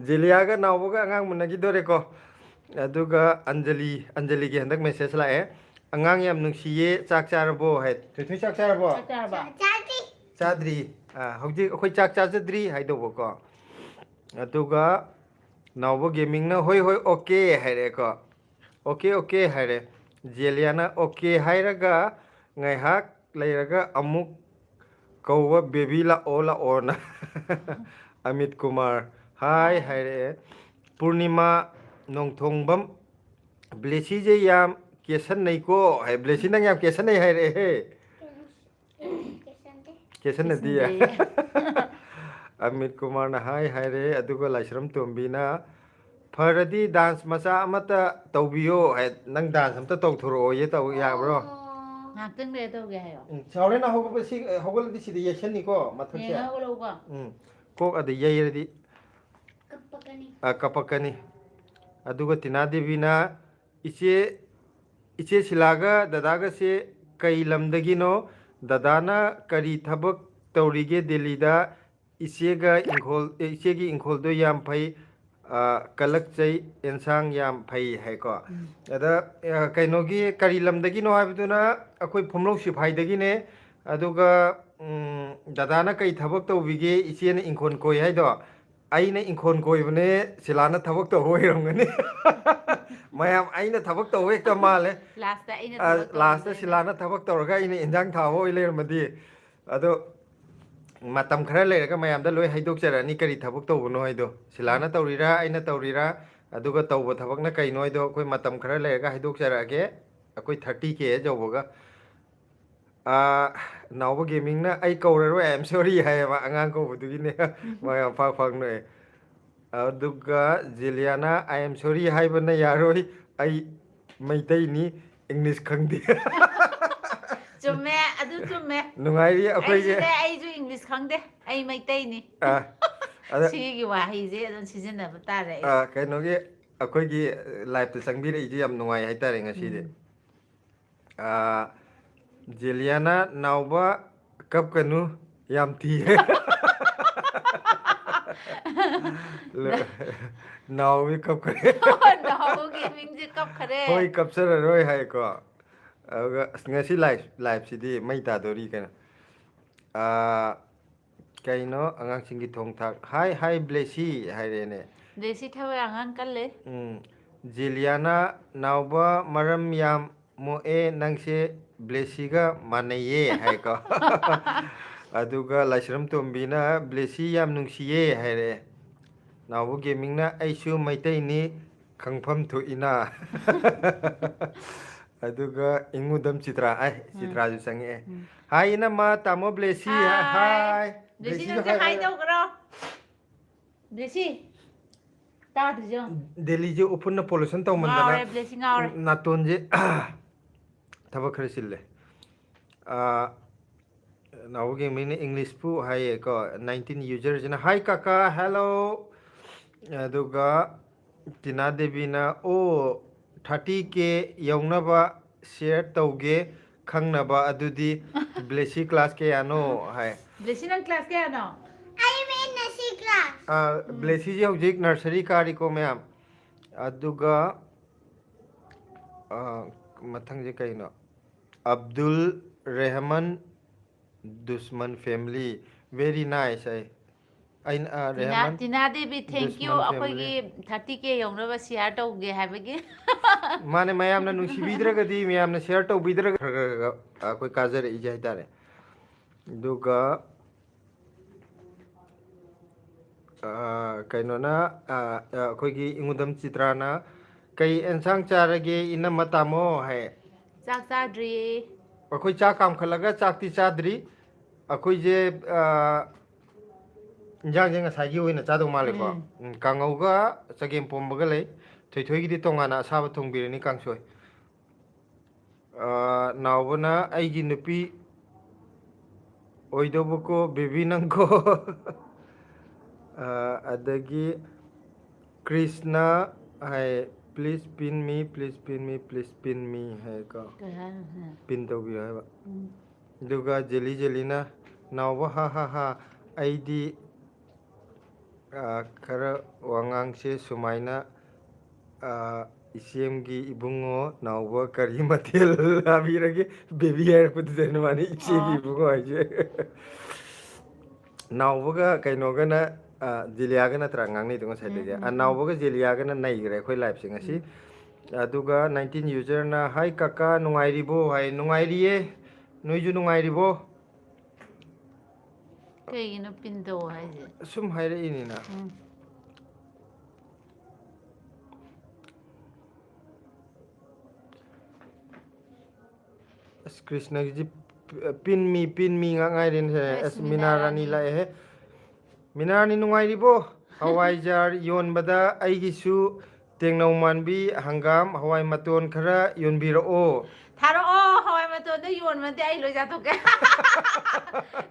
ꯖꯦꯂꯤꯌꯥꯒ ꯅꯥꯎꯕꯒ ꯑꯉꯥꯡ ꯃꯨꯟꯅꯈꯤꯗꯣꯔꯦꯀꯣ꯫ ꯑꯗꯨꯒ ꯑꯟꯖꯂꯤ, ꯑꯟꯖꯂꯤꯒꯤ ꯍꯟꯗꯛ ꯃꯦꯁꯦꯖ ꯂꯥꯛꯑꯦ꯫ "ꯑꯉꯥꯡ ꯌꯥꯝ ꯅꯨꯡꯁꯤꯌꯦ, ꯆꯥꯛ ꯆꯥꯔꯕꯣ?" ꯍꯥꯏ꯫ ꯊꯣꯏꯊꯣꯏ, ꯆꯥꯛ ꯆꯥꯔꯕꯣ? ꯆꯥꯛ ꯆꯥꯔꯕꯣ? ꯆꯥꯗ꯭ꯔꯤ꯫ ꯑꯥ, ꯍꯧꯖꯤꯛ ꯑꯩꯈꯣꯏ ꯆꯥꯛ ꯆꯥꯖꯗ꯭ꯔꯤ ꯍꯥꯏꯗꯧꯕꯀꯣ꯫ ꯑꯗꯨꯒ ꯅꯥꯎꯕ ꯒꯦꯃꯤꯡꯅ "ꯍꯣꯏ, ꯍꯣꯏ, ꯑꯣꯀꯦ" ꯍꯥꯏꯔꯛꯑꯦꯀꯣ꯫ "ꯑꯣꯀꯦ, ꯑꯣꯀꯦ" ꯍꯥꯏꯔꯦ꯫ ꯖꯦꯂꯤꯌꯥꯅ "ꯑꯣꯀꯦ" ꯍꯥꯏꯔꯒ ꯉꯥꯏꯍꯥꯛ ꯂꯩꯔꯒ ꯑꯃꯨꯛ ꯀꯧꯕ "ꯕꯦꯕꯤ ꯂꯥꯛꯑꯣ, ꯂꯥꯛꯑꯣꯅ"꯫ ꯑꯃꯤꯠ ꯀꯨꯃꯥꯔ "ꯍꯥꯏ" ꯍꯥꯏꯔꯛꯑꯦ꯫ ꯄꯨꯔꯅꯤꯃꯥ ꯅꯣꯡꯊꯣꯡꯕꯝ "ꯕ꯭ꯂꯦꯁꯤꯁꯦ ꯌꯥꯝ ꯀꯦꯁꯟꯅꯩꯀꯣ" ꯍꯥꯏ꯫ "ꯕ꯭ꯂꯦꯁꯤ ꯅꯪ ꯌꯥꯝ ꯀꯦꯁꯟꯅꯩ" ꯍꯥꯏꯔꯛꯑꯦꯍꯦ꯫ ꯀꯦꯁꯟꯅꯗꯤꯌꯦ꯫ ꯀꯦꯁꯟꯅꯗꯤꯌꯦ꯫ ꯑꯃꯤꯠ ꯀꯨꯃꯥꯔꯅ "ꯍꯥꯏ" ꯍꯥꯏꯔꯦ, ꯑꯗꯨꯒ ꯂꯥꯏꯁ꯭ꯔꯝ ꯇꯣꯝꯕꯤꯅ "ꯐꯔꯗꯤ ꯗꯥꯟꯁ ꯃꯆꯥ ꯑꯃꯠꯇ ꯇꯧꯕꯤꯌꯣ" ꯍꯥꯏ꯫ "ꯅꯪ ꯗꯥꯟꯁ ꯑꯝꯇ ꯇꯧꯊꯣꯔꯛꯑꯣꯌꯦ", ꯇꯧ ꯌꯥꯕ꯭ꯔꯣ? ꯑꯣ꯫ ꯉꯥꯛꯇꯪ ꯂꯩꯔ ꯇꯧꯒꯦ ꯍꯥꯏꯌꯣ꯫ ꯎꯝ, ꯁꯥꯎꯔꯦꯅ ꯍꯧꯒꯠꯄ ꯁꯤ, ꯍꯧꯒꯠꯂꯗꯤ ꯁꯤꯗ ꯌꯩꯁꯟꯅꯤꯀꯣ, ꯃꯊꯛꯁꯦ꯫ ꯌꯦꯡꯉ ꯍꯧꯒꯠꯂꯛꯎꯀꯣ꯫ ꯎꯝ, ꯀꯣꯛ ꯑꯗ ꯌꯩꯔꯗꯤ ꯀꯞꯄꯛꯀꯅꯤ꯫ ꯑ, ꯀꯞꯄꯛꯀꯅꯤ꯫ ꯑꯗꯨꯒ ꯇꯤꯅꯥ ꯗꯦꯕꯤꯅ "ꯏꯆꯦ, ꯏꯆꯦ ꯁꯤꯂꯥꯒ ꯗꯗꯥꯒꯁꯦ ꯀꯩ ꯂꯝꯗꯒꯤꯅꯣ? ꯗꯗꯥꯅ ꯀꯔꯤ ꯊꯕꯛ ꯇꯧꯔꯤꯒꯦ ꯗꯦꯜꯂꯤꯗ? ꯏꯆꯦꯒ ꯏꯪꯈꯣꯜ, ꯑꯦ, ꯏꯆꯦꯒꯤ ꯏꯪꯈꯣꯜꯗꯣ ꯌꯥꯝ ꯐꯩ, ꯑ, ꯀꯜꯂꯛꯆꯩ, ꯑꯦꯟꯁꯥꯡ ꯌꯥꯝ ꯐꯩ" ꯍꯥꯏꯀꯣ꯫ ꯎꯝ꯫ ꯑꯗ, ꯑ, ꯀꯩꯅꯣꯒꯤ ꯀꯔꯤ ꯂꯝꯗꯒꯤꯅꯣ ꯍꯥꯏꯕꯗꯨꯅ ꯑꯩꯈꯣꯏ ꯐꯨꯝꯂꯧ ꯁꯤꯐꯥꯏꯗꯒꯤꯅꯦ꯫ ꯑꯗꯨꯒ, ꯎꯝ, ꯗꯗꯥꯅ ꯀꯩ ꯊꯕꯛ ꯇꯧꯕꯤꯒꯦ, ꯏꯆꯦꯅ ꯏꯪꯈꯣꯜ ꯀꯣꯏ ꯍꯥꯏꯗꯣ? ꯑꯩꯅ ꯏꯪꯈꯣꯜ ꯀꯣꯏꯕꯅꯦ, ꯁꯤꯂꯥꯅ ꯊꯕꯛ ꯇꯧꯕ ꯑꯣꯏꯔꯝꯒꯅꯤ꯫ ꯃꯌꯥꯝ ꯑꯩꯅ ꯊꯕꯛ ꯇꯧꯕ ꯍꯦꯛꯇ ꯃꯥꯜꯂꯦ꯫ ꯂꯥꯁꯇ ꯑꯩꯅ ꯑ, ꯊꯕꯛ ꯂꯥꯁꯇ ꯇꯧꯔꯝꯗꯣꯏꯅꯦ꯫ ꯁꯤꯂꯥꯅ ꯊꯕꯛ ꯇꯧꯔꯒ ꯑꯩꯅ ꯏꯟꯖꯥꯡ ꯊꯥꯕ ꯑꯣꯏ ꯂꯩꯔꯝꯃꯗꯤ꯫ ꯑꯗꯣ ꯃꯇꯝ ꯈꯔ ꯂꯩꯔꯒ ꯃꯌꯥꯝꯗ ꯂꯣꯏ ꯍꯥꯏꯗꯣꯛꯆꯔꯛꯑꯅꯤ ꯀꯔꯤ ꯊꯕꯛ ꯇꯧꯕꯅꯣ ꯍꯥꯏꯗꯣ꯫ ꯁꯤꯂꯥꯅ ꯎꯝ꯫ ꯇꯧꯔꯤꯔꯥ, ꯑꯩꯅ ꯇꯧꯔꯤꯔꯥ, ꯑꯗꯨꯒ ꯇꯧꯕ ꯊꯕꯛꯅ ꯀꯩꯅꯣ ꯍꯥꯏꯗꯣ ꯑꯩꯈꯣꯏ ꯃꯇꯝ ꯈꯔ ꯂꯩꯔꯒ ꯍꯥꯏꯗꯣꯛꯆꯔꯛꯑꯒꯦ꯫ ꯑꯩꯈꯣꯏ thirty K ꯌꯧꯕꯒ꯫ ꯑꯥ, ꯅꯥꯎꯕ ꯒꯦꯃꯤꯡꯅ "ꯑꯩ ꯀꯧꯔꯔꯣꯏ, I am sorry" ꯍꯥꯏꯌꯦꯕ, ꯑꯉꯥꯡ ꯀꯧꯕꯗꯨꯒꯤꯅꯦ꯫ ꯃꯥ ꯌꯥꯝ ꯐꯥꯛ ꯐꯥꯛ ꯅꯣꯛꯑꯦ꯫ ꯑꯗꯨꯒ ꯖꯦꯂꯤꯌꯥꯅ "I am sorry" ꯍꯥꯏꯕꯅ ꯌꯥꯔꯣꯏ, "ꯑꯩ ꯃꯩꯇꯩꯅꯤ, ꯏꯪꯂꯤꯁ ꯈꯪꯗꯦ"꯫ ꯆꯨꯝꯃꯦ, ꯑꯗꯨ ꯆꯨꯝꯃꯦ꯫ ꯅꯨꯡꯉꯥꯏꯔꯤ ꯑꯩꯈꯣꯏꯒꯤ꯫ ꯑꯩꯁꯨꯅꯦ, ꯑꯩꯁꯨ ꯏꯪꯂꯤꯁ ꯈꯪꯗꯦ, ꯑꯩ ꯃꯩꯇꯩꯅꯤ꯫ ꯑꯥ, ꯑꯗ ꯁꯤꯒꯤ ꯋꯥꯍꯩꯁꯦ ꯑꯗꯨꯝ ꯁꯤꯖꯤꯟꯅꯕ ꯇꯥꯔꯦ ꯑꯩ꯫ ꯑꯥ, ꯀꯩꯅꯣꯒꯤ, ꯑꯩꯈꯣꯏꯒꯤ ꯂꯥꯏꯞꯇ ꯆꯪꯕꯤꯔꯛꯏꯁꯦ ꯌꯥꯝ ꯅꯨꯡꯉꯥꯏ ꯍꯥꯏꯇꯥꯔꯦ ꯉꯁꯤꯗꯤ꯫ ꯎꯝ꯫ ꯑꯥ, ꯖꯦꯂꯤꯌꯥꯅ "ꯅꯥꯎꯕ ꯀꯞꯀꯅꯨ, ꯌꯥꯝ ꯊꯤꯌꯦ"꯫ ꯅꯥꯎꯕꯤ ꯀꯞꯈ꯭ꯔꯦ꯫ ꯅꯥꯎꯕ ꯒꯦꯃꯤꯡꯁꯦ ꯀꯞꯈ꯭ꯔꯦ꯫ ꯍꯣꯏ, ꯀꯞꯆꯔꯔꯣꯏ ꯍꯥꯏꯀꯣ꯫ ꯑꯗꯨꯒ ꯑꯁ, ꯉꯁꯤ ꯂꯥꯏꯐ, ꯂꯥꯏꯐꯁꯤꯗꯤ ꯃꯩ ꯇꯥꯗꯣꯔꯤ ꯀꯩꯅꯣ꯫ ꯑꯥ, ꯀꯩꯅꯣ, ꯑꯉꯥꯡꯁꯤꯡꯒꯤ ꯊꯣꯡ ꯊꯥꯛ꯫ "ꯍꯥꯏ, ꯍꯥꯏ, ꯕ꯭ꯂꯦꯁꯤ" ꯍꯥꯏꯔꯦꯅꯦ꯫ ꯕ꯭ꯂꯦꯁꯤ ꯊꯕꯛ ꯌꯥꯝ ꯀꯜꯂꯦ꯫ ꯎꯝ꯫ ꯖꯦꯂꯤꯌꯥꯅ "ꯅꯥꯎꯕ ꯃꯔꯝ ꯌꯥꯝ ꯃꯣꯛꯑꯦ, ꯅꯪꯁꯦ ꯕ꯭ꯂꯦꯁꯤꯒ ꯃꯥꯟꯅꯩꯌꯦ" ꯍꯥꯏꯀꯣ꯫ ꯑꯗꯨꯒ ꯂꯥꯏꯁ꯭ꯔꯝ ꯇꯣꯝꯕꯤꯅ "ꯕ꯭ꯂꯦꯁꯤ ꯌꯥꯝ ꯅꯨꯡꯁꯤꯌꯦ" ꯍꯥꯏꯔꯛꯑꯦ꯫ ꯅꯥꯎꯕ ꯒꯦꯃꯤꯡꯅ "ꯑꯩꯁꯨ ꯃꯩꯇꯩꯅꯤ, ꯈꯪꯐꯝ ꯊꯣꯛꯏꯅ"꯫ ꯑꯗꯨꯒ ꯏꯉꯨꯗꯝ ꯆꯤꯇ꯭ꯔꯥ, ꯑꯩ, ꯎꯝ꯫ ꯆꯤꯇ꯭ꯔꯥꯁꯨ ꯆꯪꯉꯛꯑꯦ꯫ ꯎꯝ꯫ "ꯍꯥꯏ ꯏꯅꯝꯃ, ꯇꯥꯃꯣ ꯕ꯭ꯂꯦꯁꯤ", ꯍꯥꯏ꯫ ꯍꯥꯏ꯫ ꯕ꯭ꯂꯦꯁꯤ, ꯕ꯭ꯂꯦꯁꯤꯁꯨ ꯅꯪꯁꯨ ꯍꯥꯏ ꯍꯥꯏ꯫ ꯇꯧꯈ꯭ꯔꯣ꯫ ꯕ꯭ꯂꯦꯁꯤ, ꯇꯥꯗ꯭ꯔꯤꯁꯦ ꯌꯦꯡꯉꯣ꯫ ꯗꯦꯜꯂꯤꯁꯦ ꯎꯐꯨꯟꯅ pollution ꯇꯧꯃꯟꯗꯅ ꯉꯥꯎꯔꯦ, ꯕ꯭ꯂꯦꯁꯤ ꯉꯥꯎꯔꯦ꯫ ꯅꯥꯇꯣꯟꯁꯦ ꯊꯕꯛ ꯈꯔ ꯆꯤꯜꯂꯦ꯫ ꯑꯥ, ꯅꯥꯎꯕ ꯒꯦꯃꯤꯡꯅ "ꯏꯪꯂꯤꯁꯄꯨ" ꯍꯥꯏꯌꯦꯀꯣ, nineteen userꯁꯤꯅ꯫ "ꯍꯥꯏ ꯀꯀꯥ, hello"꯫ ꯑꯗꯨꯒ ꯇꯤꯅꯥ ꯗꯦꯕꯤꯅ, "ꯑꯣ, thirty K ꯌꯧꯅꯕ share ꯇꯧꯒꯦ, ꯈꯪꯅꯕ ꯑꯗꯨꯗꯤ ꯕ꯭ꯂꯦꯁꯤ class ꯀꯌꯥꯅꯣ?" ꯍꯥꯏ꯫ ꯕ꯭ꯂꯦꯁꯤ, ꯅꯪ class ꯀꯌꯥꯅꯣ? ꯑꯩ ꯅꯁꯤ class꯫ ꯑꯥ, ꯎꯝ꯫ ꯕ꯭ꯂꯦꯁꯤꯁꯦ ꯍꯧꯖꯤꯛ nursery ꯀꯥꯔꯤꯀꯣ, ꯃꯌꯥꯝ꯫ ꯑꯗꯨꯒ, ꯑꯥ, ꯃꯊꯪꯁꯦ ꯀꯩꯅꯣ? ꯑꯕꯗꯨꯜ ꯔꯦꯍꯃꯟ ꯗꯨꯁꯃꯟ family꯫ Very nice ꯍꯥꯏ꯫ ꯑꯩꯅ, ꯑꯥ, ꯇꯤꯅꯥ, ꯔꯦꯍꯃꯟ ꯇꯤꯅꯥ ꯗꯦꯕꯤ, thank you꯫ ꯗꯨꯁꯃꯟ ꯑꯩꯈꯣꯏꯒꯤ family꯫ Thirty K ꯌꯧꯅꯕ share ꯇꯧꯒꯦ ꯍꯥꯏꯕꯒꯤ꯫ ꯃꯥꯅꯦ, ꯃꯌꯥꯝꯅ ꯅꯨꯡꯁꯤꯕꯤꯗ꯭ꯔꯒꯗꯤ, ꯃꯌꯥꯝꯅ share ꯇꯧꯕꯤꯗ꯭ꯔꯒ ꯈꯔ ꯈꯔ ꯈꯔ ꯈꯔ ꯑꯩꯈꯣꯏ ꯀꯥꯖꯔꯛꯏꯁꯦ ꯍꯥꯏꯇꯥꯔꯦ꯫ ꯑꯗꯨꯒ, ꯑꯥ, ꯀꯩꯅꯣꯅ, ꯑꯥ, ꯑꯥ, ꯑꯩꯈꯣꯏꯒꯤ ꯏꯉꯨꯗꯝ ꯆꯤꯇ꯭ꯔꯥꯅ, "ꯀꯩ ꯑꯦꯟꯁꯥꯡ ꯆꯥꯔꯒꯦ, ꯏꯅꯝꯃ ꯇꯥꯃꯣ?" ꯍꯥꯏ꯫ ꯆꯥꯛ ꯆꯥꯗ꯭ꯔꯤꯌꯦ꯫ ꯑꯩꯈꯣꯏ ꯆꯥꯛ ꯀꯥꯝꯈꯠꯂꯒ ꯆꯥꯛꯇꯤ ꯆꯥꯗ꯭ꯔꯤ꯫ ꯑꯩꯈꯣꯏꯁꯦ, ꯑ, ꯏꯟꯖꯥꯡꯁꯦ ꯉꯁꯥꯏꯒꯤ ꯑꯣꯏꯅ ꯆꯥꯗꯧ ꯃꯥꯜꯂꯦꯀꯣ꯫ ꯎꯝ꯫ ꯎꯝ, ꯀꯥꯡꯉꯧꯒ ꯆꯒꯦꯝ ꯄꯣꯝꯕꯒ ꯂꯩ꯫ ꯊꯣꯏꯊꯣꯏꯒꯤꯗꯤ ꯇꯣꯉꯥꯟꯅ ꯑꯁꯥꯕ ꯊꯣꯡꯕꯤꯔꯅꯤ, ꯀꯥꯡꯁꯣꯏ꯫ ꯑ, ꯅꯥꯎꯕꯅ ꯑꯩꯒꯤ ꯅꯨꯄꯤ ꯑꯣꯏꯗꯧꯕꯀꯣ, ꯕꯦꯕꯤ ꯅꯪꯀꯣ꯫ ꯑ, ꯑꯗꯒꯤ ꯀ꯭ꯔꯤꯁꯅ ꯍꯥꯏ, "Please pin me, please pin me, please pin me" ꯍꯥꯏꯀꯣ꯫ ꯀꯩ ꯍꯥꯏꯅꯣ ꯁꯤꯅ? Pin ꯇꯧꯕꯤꯌꯨ ꯍꯥꯏꯕ꯫ ꯎꯝ꯫ ꯑꯗꯨꯒ ꯖꯦꯂꯤ ꯖꯦꯂꯤꯅ, "ꯅꯥꯎꯕ, ꯍꯥ ꯍꯥ ꯍꯥ, ꯑꯩꯗꯤ, ꯑ, ꯈꯔ ꯋꯥꯉꯥꯡꯁꯦ ꯁꯨꯃꯥꯏꯅ, ꯑ, ꯏꯆꯦꯝꯒꯤ ꯏꯕꯨꯡꯉꯣ ꯅꯥꯎꯕ ꯀꯔꯤ ꯃꯊꯦꯜ ꯍꯥꯕꯤꯔꯒꯦ?" ꯕꯦꯕꯤ ꯍꯥꯏꯔꯛꯄꯗꯨꯗ ꯑꯩꯅ ꯃꯥꯅ ꯏꯆꯦꯒꯤ ꯑꯣ꯫ ꯏꯕꯨꯡꯉꯣ ꯍꯥꯏꯁꯦ꯫ ꯅꯥꯎꯕꯒ ꯀꯩꯅꯣꯒꯅ, ꯑ, ꯖꯦꯂꯤꯌꯥꯒ ꯅꯠꯇ꯭ꯔꯥ ꯉꯥꯡꯅꯩꯗꯣ ꯉꯁꯥꯏꯗꯒꯤ? ꯎꯝ, ꯎꯝ, ꯑ, ꯎꯝ꯫ ꯅꯥꯎꯕꯒ ꯖꯦꯂꯤꯌꯥꯒꯅ ꯅꯩꯈ꯭ꯔꯦ ꯑꯩꯈꯣꯏ live-ꯁꯦ ꯉꯁꯤ꯫ ꯎꯝ꯫ ꯑꯗꯨꯒ nineteen user-ꯅ, "Hi ꯀꯀꯥ, ꯅꯨꯡꯉꯥꯏꯔꯤꯕꯣ?" ꯍꯥꯏ꯫ "ꯅꯨꯡꯉꯥꯏꯔꯤꯌꯦ꯫ ꯅꯣꯏꯁꯨ ꯅꯨꯡꯉꯥꯏꯔꯤꯕꯣ?" ꯀꯩꯒꯤꯅꯣ pin ꯇꯧ ꯍꯥꯏꯁꯦ? ꯁꯨꯝ ꯍꯥꯏꯔꯛꯏꯅꯤꯅ꯫ ꯎꯝ꯫ ꯑꯁ, ꯀ꯭ꯔꯤꯁꯅꯒꯤꯁꯤ pin me, pin me ꯉꯥꯛ ꯉꯥꯏꯔꯦꯅꯦ꯫ ꯑꯁ, ꯑꯁ, ꯃꯤꯅꯥ ꯃꯤꯅꯥ ꯔꯥꯅꯤ ꯔꯥꯅꯤ꯫ ꯂꯥꯛꯑꯦꯍꯦ꯫ ꯃꯤꯅꯥ ꯔꯥꯅꯤ, ꯅꯨꯡꯉꯥꯏꯔꯤꯕꯣ? ꯍꯋꯥꯏꯖꯥꯔ ꯌꯣꯟꯕꯗ ꯑꯩꯒꯤꯁꯨ ꯇꯦꯡꯅꯧ ꯃꯥꯟꯕꯤ, ꯍꯪꯒꯥꯝ, ꯍꯋꯥꯏ ꯃꯇꯣꯟ ꯈꯔ ꯌꯣꯟꯕꯤꯔꯛꯑꯣ꯫ ꯊꯥꯔꯛꯑꯣ, ꯍꯋꯥꯏ ꯃꯇꯣꯟꯗꯣ ꯌꯣꯟꯕꯗꯤ ꯑꯩ ꯂꯣꯏ ꯆꯥꯊꯣꯛꯀꯦ꯫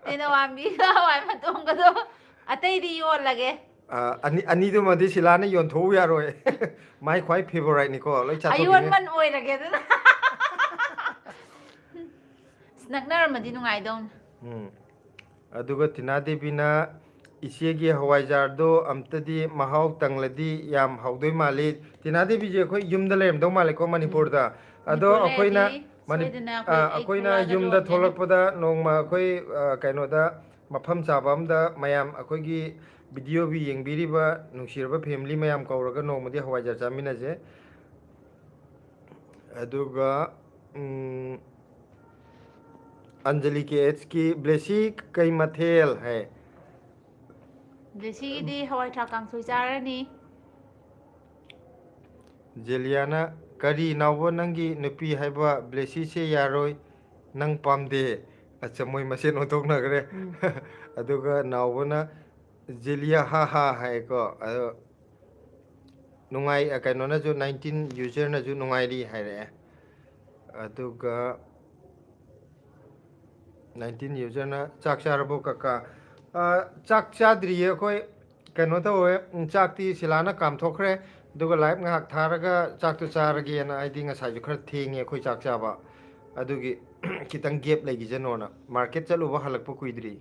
ꯇꯦꯡꯅꯧ ꯃꯥꯟꯕꯤꯒ ꯍꯋꯥꯏ ꯃꯇꯣꯟꯒꯗꯣ ꯑꯇꯩꯗꯤ ꯌꯣꯜꯂꯒꯦ꯫ ꯑ, ꯑꯅꯤ-, ꯑꯅꯤꯗꯨꯃꯗꯤ ꯁꯤꯂꯥꯅ ꯌꯣꯟꯊꯣꯛꯎ ꯌꯥꯔꯣꯏ꯫ ꯃꯥꯏ ꯈ꯭ꯋꯥꯏ favourite-ꯅꯤꯀꯣ, ꯂꯣꯏ ꯆꯥꯊꯣꯛꯈꯤꯅꯤ꯫ ꯑꯌꯣꯟꯃꯟ ꯑꯣꯏꯔꯒꯦ ꯑꯗꯨꯅ꯫ ꯑꯁ, ꯅꯛꯅꯔꯝꯃꯗꯤ ꯅꯨꯡꯉꯥꯏꯗꯧꯅꯤ꯫ ꯎꯝ꯫ ꯑꯗꯨꯒ ꯇꯤꯅꯥ ꯗꯦꯕꯤꯅ, "ꯏꯆꯦꯒꯤ ꯍꯋꯥꯏꯖꯥꯔꯗꯣ ꯑꯝꯇꯗꯤ ꯃꯍꯥꯎ ꯇꯪꯂꯗꯤ ꯌꯥꯝ ꯍꯥꯎꯗꯣꯏ ꯃꯥꯜꯂꯤ"꯫ ꯇꯤꯅꯥ ꯗꯦꯕꯤꯁꯦ ꯑꯩꯈꯣꯏ ꯌꯨꯝꯗ ꯂꯩꯔꯝꯗꯧ ꯃꯥꯜꯂꯦꯀꯣ, ꯎꯝ꯫ ꯃꯅꯤꯄꯨꯔꯗ꯫ ꯑꯗꯣ ꯃꯅꯤꯄꯨꯔ ꯑꯩꯈꯣꯏꯅ ꯂꯩꯔꯗꯤ ꯃꯅꯤ-, ꯁꯣꯏꯗꯅ ꯑꯩꯈꯣꯏ, ꯑ, ꯑꯩ ꯑꯩꯈꯣꯏꯅ ꯊꯣꯛꯂꯛꯑꯒ ꯌꯨꯝꯗ ꯂꯣꯟꯒꯦꯅꯦ꯫ ꯊꯣꯛꯂꯛꯄꯗ ꯅꯣꯡꯃ ꯑꯩꯈꯣꯏ, ꯑ, ꯀꯩꯅꯣꯗ, ꯃꯐꯝ ꯆꯥꯕ ꯑꯝꯗ ꯃꯌꯥꯝ ꯑꯩꯈꯣꯏꯒꯤ video-ꯒꯤ ꯌꯦꯡꯕꯤꯔꯤꯕ ꯅꯨꯡꯁꯤꯔꯕ family ꯃꯌꯥꯝ ꯀꯧꯔꯒ ꯅꯣꯡꯃꯗꯤ ꯍꯋꯥꯏꯖꯥꯔ ꯆꯥꯃꯤꯟꯅꯁꯦ꯫ ꯑꯗꯨꯒ, ꯎꯝ, ꯑꯟꯖꯂꯤ ꯀꯦ ꯑꯦꯆꯀꯤ "ꯕ꯭ꯂꯦꯁꯤ ꯀꯩ ꯃꯊꯦꯜ?" ꯍꯥꯏ꯫ ꯕ꯭ꯂꯦꯁꯤꯒꯤꯗꯤ ꯍꯋꯥꯏ ꯊ꯭ꯔꯥꯛ ꯀꯥꯡꯁꯣꯏ ꯆꯥꯔꯅꯤ꯫ ꯖꯦꯂꯤꯌꯥꯅ, "ꯀꯔꯤ ꯅꯥꯎꯕ, ꯅꯪꯒꯤ ꯅꯨꯄꯤ ꯍꯥꯏꯕ ꯕ꯭ꯂꯦꯁꯤꯁꯦ ꯌꯥꯔꯣꯏ, ꯅꯪ ꯄꯥꯝꯗꯦ꯫ ꯑꯠꯆꯥ, ꯃꯣꯏ ꯃꯁꯦꯟ ꯑꯣꯟꯊꯣꯛꯅꯈ꯭ꯔꯦ꯫ ꯎꯝ꯫ ꯑꯗꯨꯒ ꯅꯥꯎꯕꯅ ꯖꯦꯂꯤꯌꯥ ꯍꯥ ꯍꯥ ꯍꯥꯏꯀꯣ꯫ ꯑꯗꯣ ꯅꯨꯡꯉꯥꯏ, ꯑ, ꯀꯩꯅꯣꯅꯁꯨ, nineteen userꯅꯁꯨ ꯅꯨꯡꯉꯥꯏꯔꯤ ꯍꯥꯏꯔꯛꯑꯦ꯫ ꯑꯗꯨꯒ nineteen userꯅ "ꯆꯥꯛ ꯆꯥꯔꯕꯣ ꯀꯀꯥ?" ꯑ, ꯆꯥꯛ ꯆꯥꯗ꯭ꯔꯤꯌꯦ ꯑꯩꯈꯣꯏ꯫ ꯀꯩꯅꯣ ꯇꯧꯋꯦ, ꯎꯝ, ꯆꯥꯛꯇꯤ ꯁꯤꯂꯥꯅ ꯀꯥꯝꯊꯣꯛꯈ꯭ꯔꯦ꯫ ꯑꯗꯨꯒ live ꯉꯥꯏꯍꯥꯛ ꯊꯥꯔꯒ ꯆꯥꯛꯇꯣ ꯆꯥꯔꯒꯦꯅ, ꯍꯥꯏꯗꯤ ꯉꯁꯥꯏꯁꯨ ꯈꯔ ꯊꯦꯡꯉꯦ ꯑꯩꯈꯣꯏ ꯆꯥꯛ ꯆꯥꯕ꯫ ꯑꯗꯨꯒꯤ ꯈꯤꯇꯪ gap ꯂꯩꯈꯤꯁꯅꯣꯅ꯫ Market ꯆꯠꯂꯨꯕ ꯍꯜꯂꯛꯄ ꯀꯨꯏꯗ꯭ꯔꯤ꯫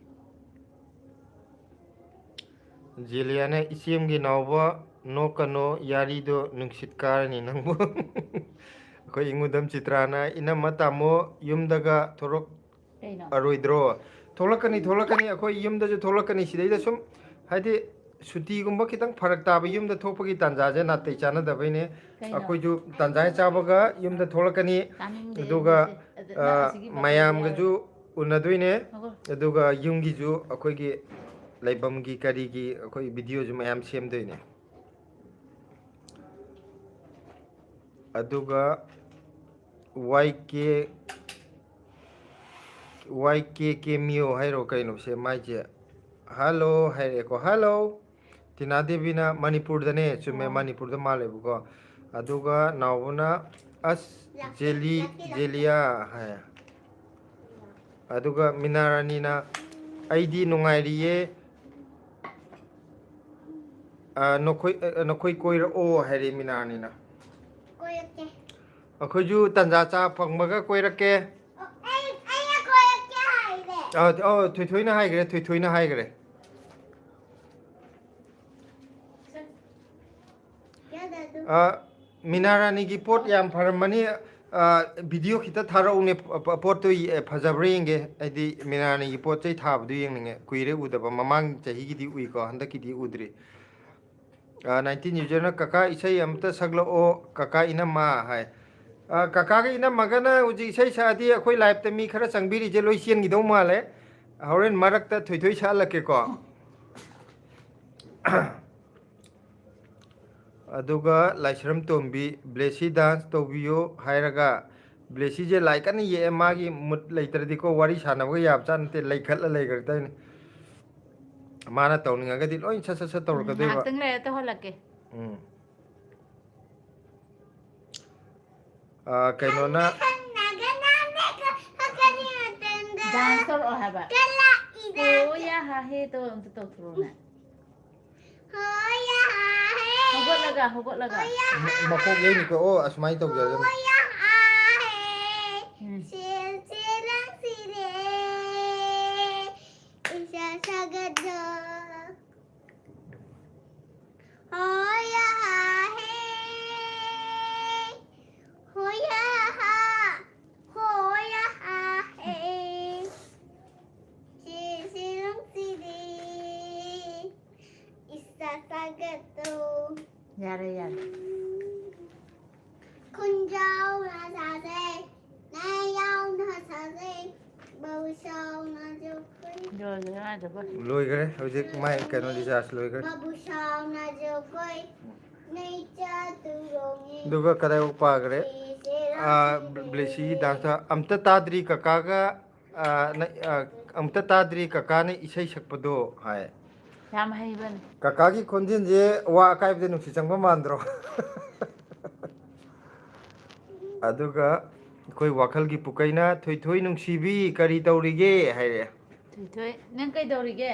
ꯖꯦꯂꯤꯌꯥꯅ "ꯏꯆꯦꯝꯒꯤ ꯅꯥꯎꯕ ꯅꯣꯛꯀꯅꯣ, ꯌꯥꯔꯤꯗꯣ ꯅꯨꯡꯁꯤꯠ ꯀꯥꯔꯅꯤ ꯅꯪꯕꯨ"꯫ ꯑꯩꯈꯣꯏ ꯏꯉꯨꯗꯝ ꯆꯤꯇ꯭ꯔꯥꯅ "ꯏꯅꯝꯃ ꯇꯥꯃꯣ ꯌꯨꯝꯗꯒ ꯊꯣꯔꯛ-" ꯀꯩꯅꯣ? ꯑꯔꯣꯏꯗ꯭ꯔꯣ? ꯊꯣꯛꯂꯛꯀꯅꯤ, ꯊꯣꯛꯂꯛꯀꯅꯤ, ꯑꯩꯈꯣꯏ ꯌꯨꯝꯗꯁꯨ ꯊꯣꯛꯂꯛꯀꯅꯤ꯫ ꯁꯤꯗꯩꯗ ꯁꯨꯝ, ꯍꯥꯏꯗꯤ, ꯁꯨꯇꯤꯒꯨꯝꯕ ꯈꯤꯇꯪ ꯐꯔꯛ ꯇꯥꯕ, ꯌꯨꯝꯗ ꯊꯣꯛꯄꯒꯤ ꯇꯥꯟꯖꯥꯁꯦ ꯅꯥꯇꯩ ꯆꯥꯅꯗꯕꯩꯅꯦ꯫ ꯀꯩꯅꯣ? ꯑꯩꯈꯣꯏꯁꯨ ꯇꯥꯟꯖꯥ ꯍꯦꯛ ꯆꯥꯕꯒ ꯌꯨꯝꯗ ꯊꯣꯛꯂꯛꯀꯅꯤ꯫ ꯇꯥꯅꯤꯡꯗꯦ ꯑꯗꯨꯒ, ꯃꯣꯏꯁꯦ꯫ ꯑꯗ ꯅꯪ ꯑ, ꯑꯁꯤꯒꯤ ꯕꯥꯇꯣꯟꯁꯦ ꯃꯌꯥꯝꯒꯁꯨ ꯌꯥꯔꯣꯏ꯫ ꯎꯅꯗꯣꯏꯅꯦ꯫ ꯍꯧꯒꯠꯂꯣ꯫ ꯑꯗꯨꯒ ꯌꯨꯝꯒꯤꯁꯨ, ꯑꯩꯈꯣꯏꯒꯤ ꯂꯩꯐꯝꯒꯤ ꯀꯔꯤꯒꯤ ꯑꯩꯈꯣꯏ videoꯁꯨ ꯃꯌꯥꯝ ꯁꯦꯝꯗꯣꯏꯅꯦ꯫ ꯑꯗꯨꯒ ꯋꯥꯏ ꯀꯦ, ꯋꯥꯏ ꯀꯦ ꯀꯦꯃꯤꯌꯣ ꯍꯥꯏꯔꯣ ꯀꯩꯅꯣ ꯁꯦ ꯃꯥꯏꯁꯦ? "Hello" ꯍꯥꯏꯔꯛꯑꯦꯀꯣ, "Hello"꯫ ꯇꯤꯅꯥ ꯗꯦꯕꯤꯅ "ꯃꯅꯤꯄꯨꯔꯗꯅꯦ", ꯆꯨꯝꯃꯦ, ꯑꯣ꯫ ꯃꯅꯤꯄꯨꯔꯗ ꯃꯥꯜꯂꯦꯕꯀꯣ꯫ ꯑꯗꯨꯒ ꯅꯥꯎꯕꯅ "ꯑꯁ ꯖꯦꯂꯤ, ꯖꯦꯂꯤꯌꯥ" ꯍꯥꯏ꯫ ꯑꯗꯨꯒ ꯃꯤꯅꯥ ꯔꯥꯅꯤꯅ "ꯑꯩꯗꯤ ꯅꯨꯡꯉꯥꯏꯔꯤꯌꯦ, ꯑ, ꯅꯈꯣꯏ, ꯑ, ꯅꯈꯣꯏ ꯀꯣꯏꯔꯛꯑꯣ" ꯍꯥꯏꯔꯦ ꯃꯤꯅꯥ ꯔꯥꯅꯤꯅ꯫ ꯀꯣꯏꯔꯛꯀꯦ꯫ ꯑꯩꯈꯣꯏꯁꯨ ꯇꯟꯖꯥ ꯆꯥ ꯐꯪꯕꯒ ꯀꯣꯏꯔꯛꯀꯦ꯫ ꯑꯣ, ꯑꯩ, ꯑꯩꯅ ꯀꯣꯏꯔꯛꯀꯦ ꯍꯥꯏꯔꯦ꯫ ꯑ, ꯑ, ꯊꯣꯏꯊꯣꯏꯅ ꯍꯥꯏꯈ꯭ꯔꯦ, ꯊꯣꯏꯊꯣꯏꯅ ꯍꯥꯏꯈ꯭ꯔꯦ꯫ ꯌꯥꯗ ꯑꯗꯨ꯫ ꯑ, ꯃꯤꯅꯥ ꯔꯥꯅꯤꯒꯤ ꯄꯣꯠ ꯌꯥꯝ ꯐꯔꯝꯃꯅꯤ꯫ ꯑ, video ꯈꯤꯇ ꯊꯥꯔꯛꯎꯅꯦ, ꯄ-, ꯄ-, ꯄꯣꯠꯇꯨ ꯌꯦ-, ꯐꯖꯕ꯭ꯔꯥ ꯌꯦꯡꯒꯦ꯫ ꯍꯥꯏꯗꯤ ꯃꯤꯅꯥ ꯔꯥꯅꯤꯒꯤ ꯄꯣꯠ ꯆꯩ ꯊꯥꯕꯗꯨ ꯌꯦꯡꯅꯤꯡꯉꯦ꯫ ꯀꯨꯏꯔꯦ ꯎꯗꯕ, ꯃꯃꯥꯡ ꯆꯍꯤꯒꯤꯗꯤ ꯎꯏꯀꯣ, ꯍꯟꯗꯛꯀꯤꯗꯤ ꯎꯗ꯭ꯔꯤ꯫ ꯑ, nineteen userꯅ "ꯀꯀꯥ, ꯏꯁꯩ ꯑꯃꯇ ꯁꯛꯂꯛꯑꯣ ꯀꯀꯥ ꯏꯅꯝꯃ" ꯍꯥꯏ꯫ ꯑ, ꯀꯀꯥꯒ ꯏꯅꯝꯃꯒꯅ ꯍꯧꯖꯤꯛ ꯏꯁꯩ ꯁꯛꯑꯗꯤ ꯑꯩꯈꯣꯏ liveꯇ ꯃꯤ ꯈꯔ ꯆꯪꯕꯤꯔꯤꯁꯦ ꯂꯣꯏ ꯆꯦꯟꯈꯤꯗꯧ ꯃꯥꯜꯂꯦ꯫ ꯍꯣꯔꯦꯟ ꯃꯔꯛꯇ ꯊꯣꯏꯊꯣꯏ ꯁꯛꯍꯜꯂꯛꯀꯦꯀꯣ꯫ ꯑꯗꯨꯒ ꯂꯥꯏꯁ꯭ꯔꯝ ꯇꯣꯝꯕꯤ "Blessy dance ꯇꯧꯕꯤꯌꯨ" ꯍꯥꯏꯔꯒ ꯕ꯭ꯂꯦꯁꯤꯁꯦ ꯂꯥꯏ ꯀꯟꯅ ꯌꯦꯛꯑꯦ, ꯃꯥꯒꯤ ꯃꯨꯠ ꯂꯩꯇ꯭ꯔꯗꯤꯀꯣ ꯋꯥꯔꯤ ꯁꯥꯟꯅꯕꯒ ꯌꯥꯕꯖꯥꯠ ꯅꯠꯇꯦ, ꯂꯩꯈꯠꯂ ꯂꯩꯈ꯭ꯔꯗꯣꯏꯅꯤ꯫ ꯃꯥꯅ ꯇꯧꯅꯤꯡꯉꯒꯗꯤ ꯂꯣꯏ ꯁꯠ ꯁꯠ ꯁꯠ ꯇꯧꯔꯛꯀꯗꯣꯏꯕ꯫ ꯉꯥꯏꯍꯥꯛꯇꯪ ꯂꯩꯔ ꯇꯧꯍꯜꯂꯛꯀꯦ꯫ ꯎꯝ꯫ ꯑ, ꯀꯩꯅꯣꯅ ꯗꯥꯟꯁ ꯇꯧꯔꯛꯑꯣ ꯍꯥꯏꯕ꯫ ꯍꯣ ꯌꯥ ꯍꯥ ꯍꯦ ꯇꯧ ꯑꯝꯇ ꯇꯧꯊꯣꯔꯛꯑꯣꯅꯦ꯫ ꯍꯧꯒꯠꯂꯒ, ꯍꯧꯒꯠꯂꯒ꯫ ꯃ-, ꯃꯀꯣꯛ ꯂꯩꯅꯤꯀꯣ꯫ ꯑꯣ, ꯑꯁꯨꯃꯥꯏꯅ ꯇꯧꯖꯔꯒꯅꯤ꯫ ꯎꯝ꯫ ꯌꯥꯔꯦ, ꯌꯥꯔꯦ꯫ ꯈꯨꯟꯖꯥꯎꯅ ꯁꯥꯖꯩ, ꯅꯥꯌꯥꯎꯅ ꯁꯥꯖꯩ, ꯕꯥꯕꯨꯁꯥꯎꯅ ꯖꯒꯣꯏ꯫ ꯂꯣꯏꯈ꯭ꯔꯦ ꯍꯥꯏꯗꯕ꯫ ꯂꯣꯏꯈ꯭ꯔꯦ꯫ ꯍꯧꯖꯤꯛ ꯃꯥꯏ ꯀꯩꯅꯣ ꯔꯤꯆꯥꯔꯖ ꯂꯣꯏꯈ꯭ꯔꯦ꯫ ꯕꯥꯕꯨꯁꯥꯎꯅ ꯖꯒꯣꯏ, ꯅꯩꯆꯥ ꯇꯨꯔꯣꯡꯉꯤ꯫ ꯑꯗꯨꯒ ꯀꯗꯥꯏꯐꯥꯎ ꯄꯥꯈ꯭ꯔꯦ? ꯑꯥ, ꯕ꯭ꯂꯦꯁꯤꯒꯤ ꯗꯥꯟꯁꯇ ꯑꯝꯇ ꯇꯥꯗ꯭ꯔꯤ ꯀꯀꯥꯒ, ꯑꯥ, ꯅ-, ꯑꯥ, ꯑꯝꯇ ꯇꯥꯗ꯭ꯔꯤ ꯀꯀꯥꯅ ꯏꯁꯩ ꯁꯛꯄꯗꯣ ꯍꯥꯏ꯫ ꯌꯥꯝ ꯍꯩꯕꯅꯤ꯫ ꯀꯀꯥꯒꯤ ꯈꯣꯟꯖꯦꯜꯁꯦ ꯋꯥ ꯑꯀꯥꯏꯕꯗ ꯅꯨꯡꯁꯤ ꯆꯪꯕ ꯃꯥꯟꯗ꯭ꯔꯣ? ꯑꯗꯨꯒ ꯑꯩꯈꯣꯏ ꯋꯥꯈꯜꯒꯤ ꯄꯨꯀꯩꯅ "ꯊꯣꯏꯊꯣꯏ ꯅꯨꯡꯁꯤꯕꯤ ꯀꯔꯤ ꯇꯧꯔꯤꯒꯦ?" ꯍꯥꯏꯔꯦ꯫ ꯊꯣꯏꯊꯣꯏ, ꯅꯪ ꯀꯩꯗꯧꯔꯤꯒꯦ?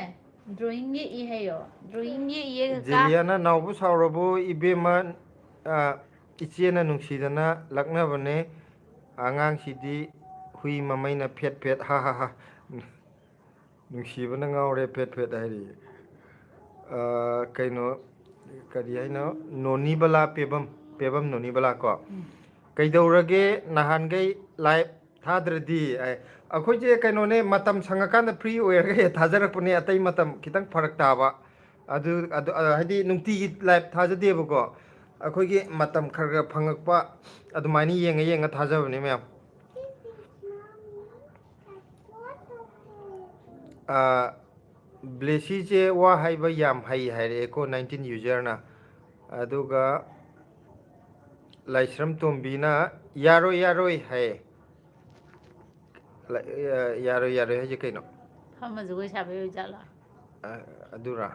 ꯗ꯭ꯔꯣꯌꯤꯡ ꯌꯦꯛꯏ ꯍꯥꯏꯌꯣ꯫ ꯗ꯭ꯔꯣꯌꯤꯡ ꯌꯦꯛꯏꯌꯦ ꯀꯀꯥ꯫ ꯖꯦꯂꯤꯌꯥꯅ "ꯅꯥꯎꯕ ꯁꯥꯎꯔꯕꯣ ꯏꯕꯦꯝꯃ, ꯑ, ꯏꯆꯦꯅ ꯅꯨꯡꯁꯤꯗꯅ ꯂꯛꯅꯕꯅꯦ꯫ ꯑꯉꯥꯡꯁꯤꯗꯤ ꯍꯨꯏ ꯃꯃꯩꯅ ꯐꯦꯠ ꯐꯦꯠ, ꯍꯥ ꯍꯥ ꯍꯥ꯫ ꯅꯨꯡꯁꯤꯕꯅ ꯉꯥꯎꯔꯦ ꯐꯦꯠ ꯐꯦꯠ" ꯍꯥꯏꯔꯤ꯫ ꯑ, ꯀꯩꯅꯣ, ꯀꯔꯤ ꯍꯥꯏꯅꯣ? ꯅꯣꯅꯤꯕꯂꯥ ꯄꯦꯕꯝ, ꯄꯦꯕꯝ ꯅꯣꯅꯤꯕꯂꯥ ꯀꯣ꯫ ꯎꯝ꯫ "ꯀꯩꯗꯧꯔꯒꯦ ꯅꯍꯥꯟꯈꯩ ꯂꯥꯏꯚ ꯊꯥꯗ꯭ꯔꯗꯤ?" ꯍꯥꯏ꯫ ꯑꯩꯈꯣꯏꯁꯦ ꯀꯩꯅꯣꯅꯦ, ꯃꯇꯝ ꯁꯪꯉꯀꯥꯟꯗ ꯐ꯭ꯔꯤ ꯑꯣꯏꯔꯒ ꯍꯦꯛ ꯊꯥꯖꯔꯛꯄꯅꯦ, ꯑꯇꯩ ꯃꯇꯝ ꯈꯤꯇꯪ ꯐꯔꯛ ꯇꯥꯕ꯫ ꯑꯗꯨ, ꯑꯗꯨ, ꯑ, ꯍꯥꯏꯗꯤ ꯅꯨꯡꯇꯤꯒꯤ ꯂꯥꯏꯚ ꯊꯥꯖꯗꯦꯕꯀꯣ꯫ ꯑꯩꯈꯣꯏꯒꯤ ꯃꯇꯝ ꯈꯔ ꯈꯔ ꯐꯪꯉꯛꯄ, ꯑꯗꯨꯃꯥꯏꯅ ꯌꯦꯡꯉ ꯌꯦꯡꯉ ꯊꯥꯖꯕꯅꯦ ꯃꯌꯥꯝ꯫ ꯑ, ꯕ꯭ꯂꯦꯁꯤꯁꯦ ꯋꯥ ꯍꯥꯏꯕ ꯌꯥꯝ ꯍꯩ ꯍꯥꯏꯔꯛꯑꯦꯀꯣ, ꯅꯥꯏꯟꯇꯤꯟ ꯌꯨꯖꯔꯅ꯫ ꯑꯗꯨꯒ ꯂꯥꯏꯁ꯭ꯔꯝ ꯇꯣꯝꯕꯤꯅ "ꯌꯥꯔꯣꯏ, ꯌꯥꯔꯣꯏ" ꯍꯥꯏꯌꯦ꯫ ꯂ-, ꯑ, "ꯌꯥꯔꯣꯏ, ꯌꯥꯔꯣꯏ" ꯍꯥꯏꯁꯦ ꯀꯩꯅꯣ? ꯐꯝꯃ ꯖꯒꯣꯏ ꯁꯥꯕꯩ ꯑꯣꯏꯖꯥꯠꯂꯣ? ꯑ, ꯑꯗꯨꯔꯥ?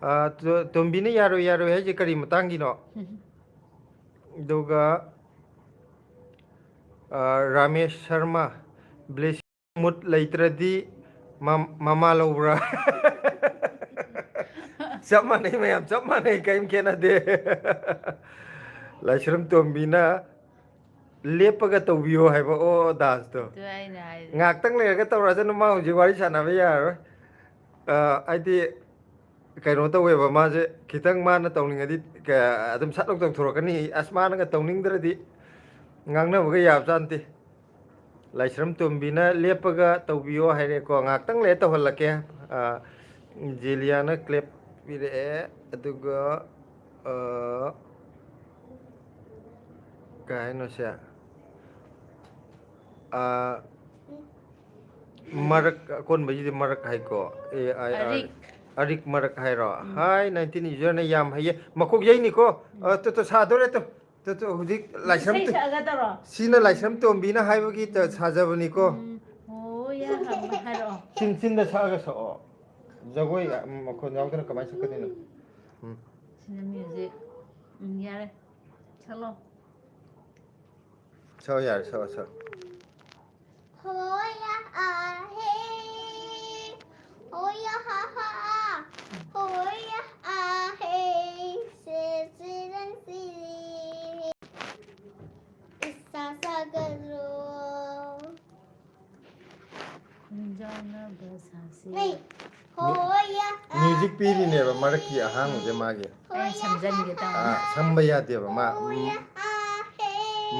ꯑ, ꯇꯣ-, ꯇꯣꯝꯕꯤꯅ "ꯌꯥꯔꯣꯏ, ꯌꯥꯔꯣꯏ" ꯍꯥꯏꯁꯦ ꯀꯔꯤ ꯃꯇꯥꯡꯒꯤꯅꯣ? ꯑꯗꯨꯒ, ꯑ, ꯔꯥꯃꯦꯁ ꯁꯔꯃ, "ꯕ꯭ꯂꯦꯁꯤꯡ ꯃꯨꯠ ꯂꯩꯇ꯭ꯔꯗꯤ ꯃꯝ-, ꯃꯃꯥ ꯂꯧꯕ꯭ꯔꯥ?" ꯆꯞ ꯃꯥꯟꯅꯩ ꯃꯌꯥꯝ, ꯆꯞ ꯃꯥꯟꯅꯩ, ꯀꯔꯤꯝ ꯈꯦꯠꯅꯗꯦ꯫ ꯂꯥꯏꯁ꯭ꯔꯝ ꯇꯣꯝꯕꯤꯅ "ꯂꯦꯞꯄꯒ ꯇꯧꯕꯤꯌꯣ" ꯍꯥꯏꯕ, ꯑꯣ, ꯗꯥꯟꯁꯇꯣ꯫ ꯑꯗꯨ ꯑꯩꯅ ꯍꯥꯏꯗꯤ ꯉꯥꯛꯇꯪ ꯂꯩꯔꯒ ꯇꯧꯔꯁꯅꯨ, ꯃꯥ ꯍꯧꯖꯤꯛ ꯋꯥꯔꯤ ꯁꯥꯟꯅꯕ ꯌꯥꯔꯔꯣꯏ꯫ ꯑ, ꯍꯥꯏꯗꯤ, ꯀꯩꯅꯣ ꯇꯧꯋꯦꯕ, ꯃꯥꯁꯦ ꯈꯤꯇꯪ ꯃꯥꯅ ꯇꯧꯅꯤꯡꯉꯗꯤ ꯀ-, ꯑꯗꯨꯝ ꯁꯠ ꯂꯧ ꯇꯧꯊꯣꯔꯛꯀꯅꯤ꯫ ꯑꯁ, ꯃꯥꯅꯒ ꯇꯧꯅꯤꯡꯗ꯭ꯔꯗꯤ ꯉꯥꯡꯅꯕꯒ ꯌꯥꯕꯖꯥꯠ ꯅꯠꯇꯦ꯫ ꯂꯥꯏꯁ꯭ꯔꯝ ꯇꯣꯝꯕꯤꯅ "ꯂꯦꯞꯄꯒ ꯇꯧꯕꯤꯌꯣ" ꯍꯥꯏꯔꯦꯀꯣ, ꯉꯥꯛꯇꯪ ꯂꯩꯔ ꯇꯧꯍꯜꯂꯛꯀꯦ꯫ ꯑ, ꯖꯦꯂꯤꯌꯥꯅ ꯀ꯭ꯂꯦꯞ ꯄꯤꯔꯛꯑꯦ, ꯑꯗꯨꯒ, ꯑ, ꯀꯩ ꯍꯥꯏꯅꯣ ꯁꯦ? ꯑ, ꯃꯔꯛ, ꯑꯀꯣꯟꯕꯩꯁꯤꯗꯤ ꯃꯔꯛ ꯍꯥꯏꯀꯣ꯫ A I R. ꯑꯔꯤꯛ꯫ ꯑꯔꯤꯛ ꯃꯔꯛ ꯍꯥꯏꯔꯣ? ꯍꯥꯏ, ꯅꯥꯏꯟꯇꯤꯟ ꯌꯨꯖꯔꯅ ꯌꯥꯝ ꯍꯩꯌꯦ꯫ ꯃꯀꯣꯛ ꯌꯩꯅꯤꯀꯣ꯫ ꯑ, ꯇꯨ, ꯇꯨ, ꯁꯥꯗꯣꯔꯦ ꯇꯨ꯫ ꯇꯨ, ꯇꯨ, ꯍꯧꯖꯤꯛ ꯂꯥꯏꯁ꯭ꯔꯝ ꯏꯁꯩ ꯇꯨ-, ꯁꯛꯑꯒ ꯇꯧꯔꯣ꯫ ꯁꯤꯅ ꯂꯥꯏꯁ꯭ꯔꯝ ꯇꯣꯝꯕꯤꯅ ꯍꯥꯏꯕꯒꯤ ꯇ-, ꯁꯥꯖꯕꯅꯤꯀꯣ꯫ ꯎꯝ, ꯍꯣ, ꯌꯥ, ꯍꯥꯏꯔꯛꯑꯣ꯫ ꯆꯤꯟ, ꯆꯤꯟꯗ ꯁꯛꯑꯒ ꯁꯛꯑꯣ꯫ ꯖꯒꯣꯏ, ꯑ, ꯃꯈꯣꯟ ꯌꯥꯎꯗꯅ ꯀꯃꯥꯏꯅ ꯁꯛꯀꯗꯣꯏꯅꯣ? ꯎꯝ꯫ ꯁꯤꯅ ꯃ꯭ꯌꯨꯖꯤꯛ꯫ ꯎꯝ, ꯌꯥꯔꯦ꯫ ꯁꯛꯂꯣ꯫ ꯁꯛꯑꯣ, ꯌꯥꯔꯦ, ꯁꯛꯑꯣ, ꯁꯛꯑꯣ꯫ ꯍꯣꯌꯥ ꯑꯥ ꯍꯦ, ꯍꯣꯌꯥ ꯍꯥ ꯍꯥ ꯑꯥ, ꯍꯣꯌꯥ ꯑꯥ ꯍꯦ, ꯁꯦ ꯁꯦ ꯔꯪ ꯁꯤ ꯔꯦ, ꯏꯁꯥ ꯁꯥꯒꯠꯂꯣ꯫ ꯈꯨꯟꯖꯥꯎꯅꯕ ꯁꯥꯁꯤ꯫ ꯅꯩ, ꯍꯣꯌꯥ ꯑꯥ ꯃ꯭ꯌꯨꯖꯤꯛ ꯄꯤꯔꯤꯅꯦꯕ ꯃꯔꯛꯀꯤ ꯑꯍꯥꯡꯕꯁꯦ ꯃꯥꯒꯤ꯫ ꯑꯩ ꯁꯝꯖꯟꯒꯦ ꯇꯧꯅꯤ꯫ ꯑꯥ, ꯁꯝꯕ ꯌꯥꯗꯦꯕ ꯃꯥ꯫ ꯍꯣꯌꯥ ꯑꯥ ꯍꯦ,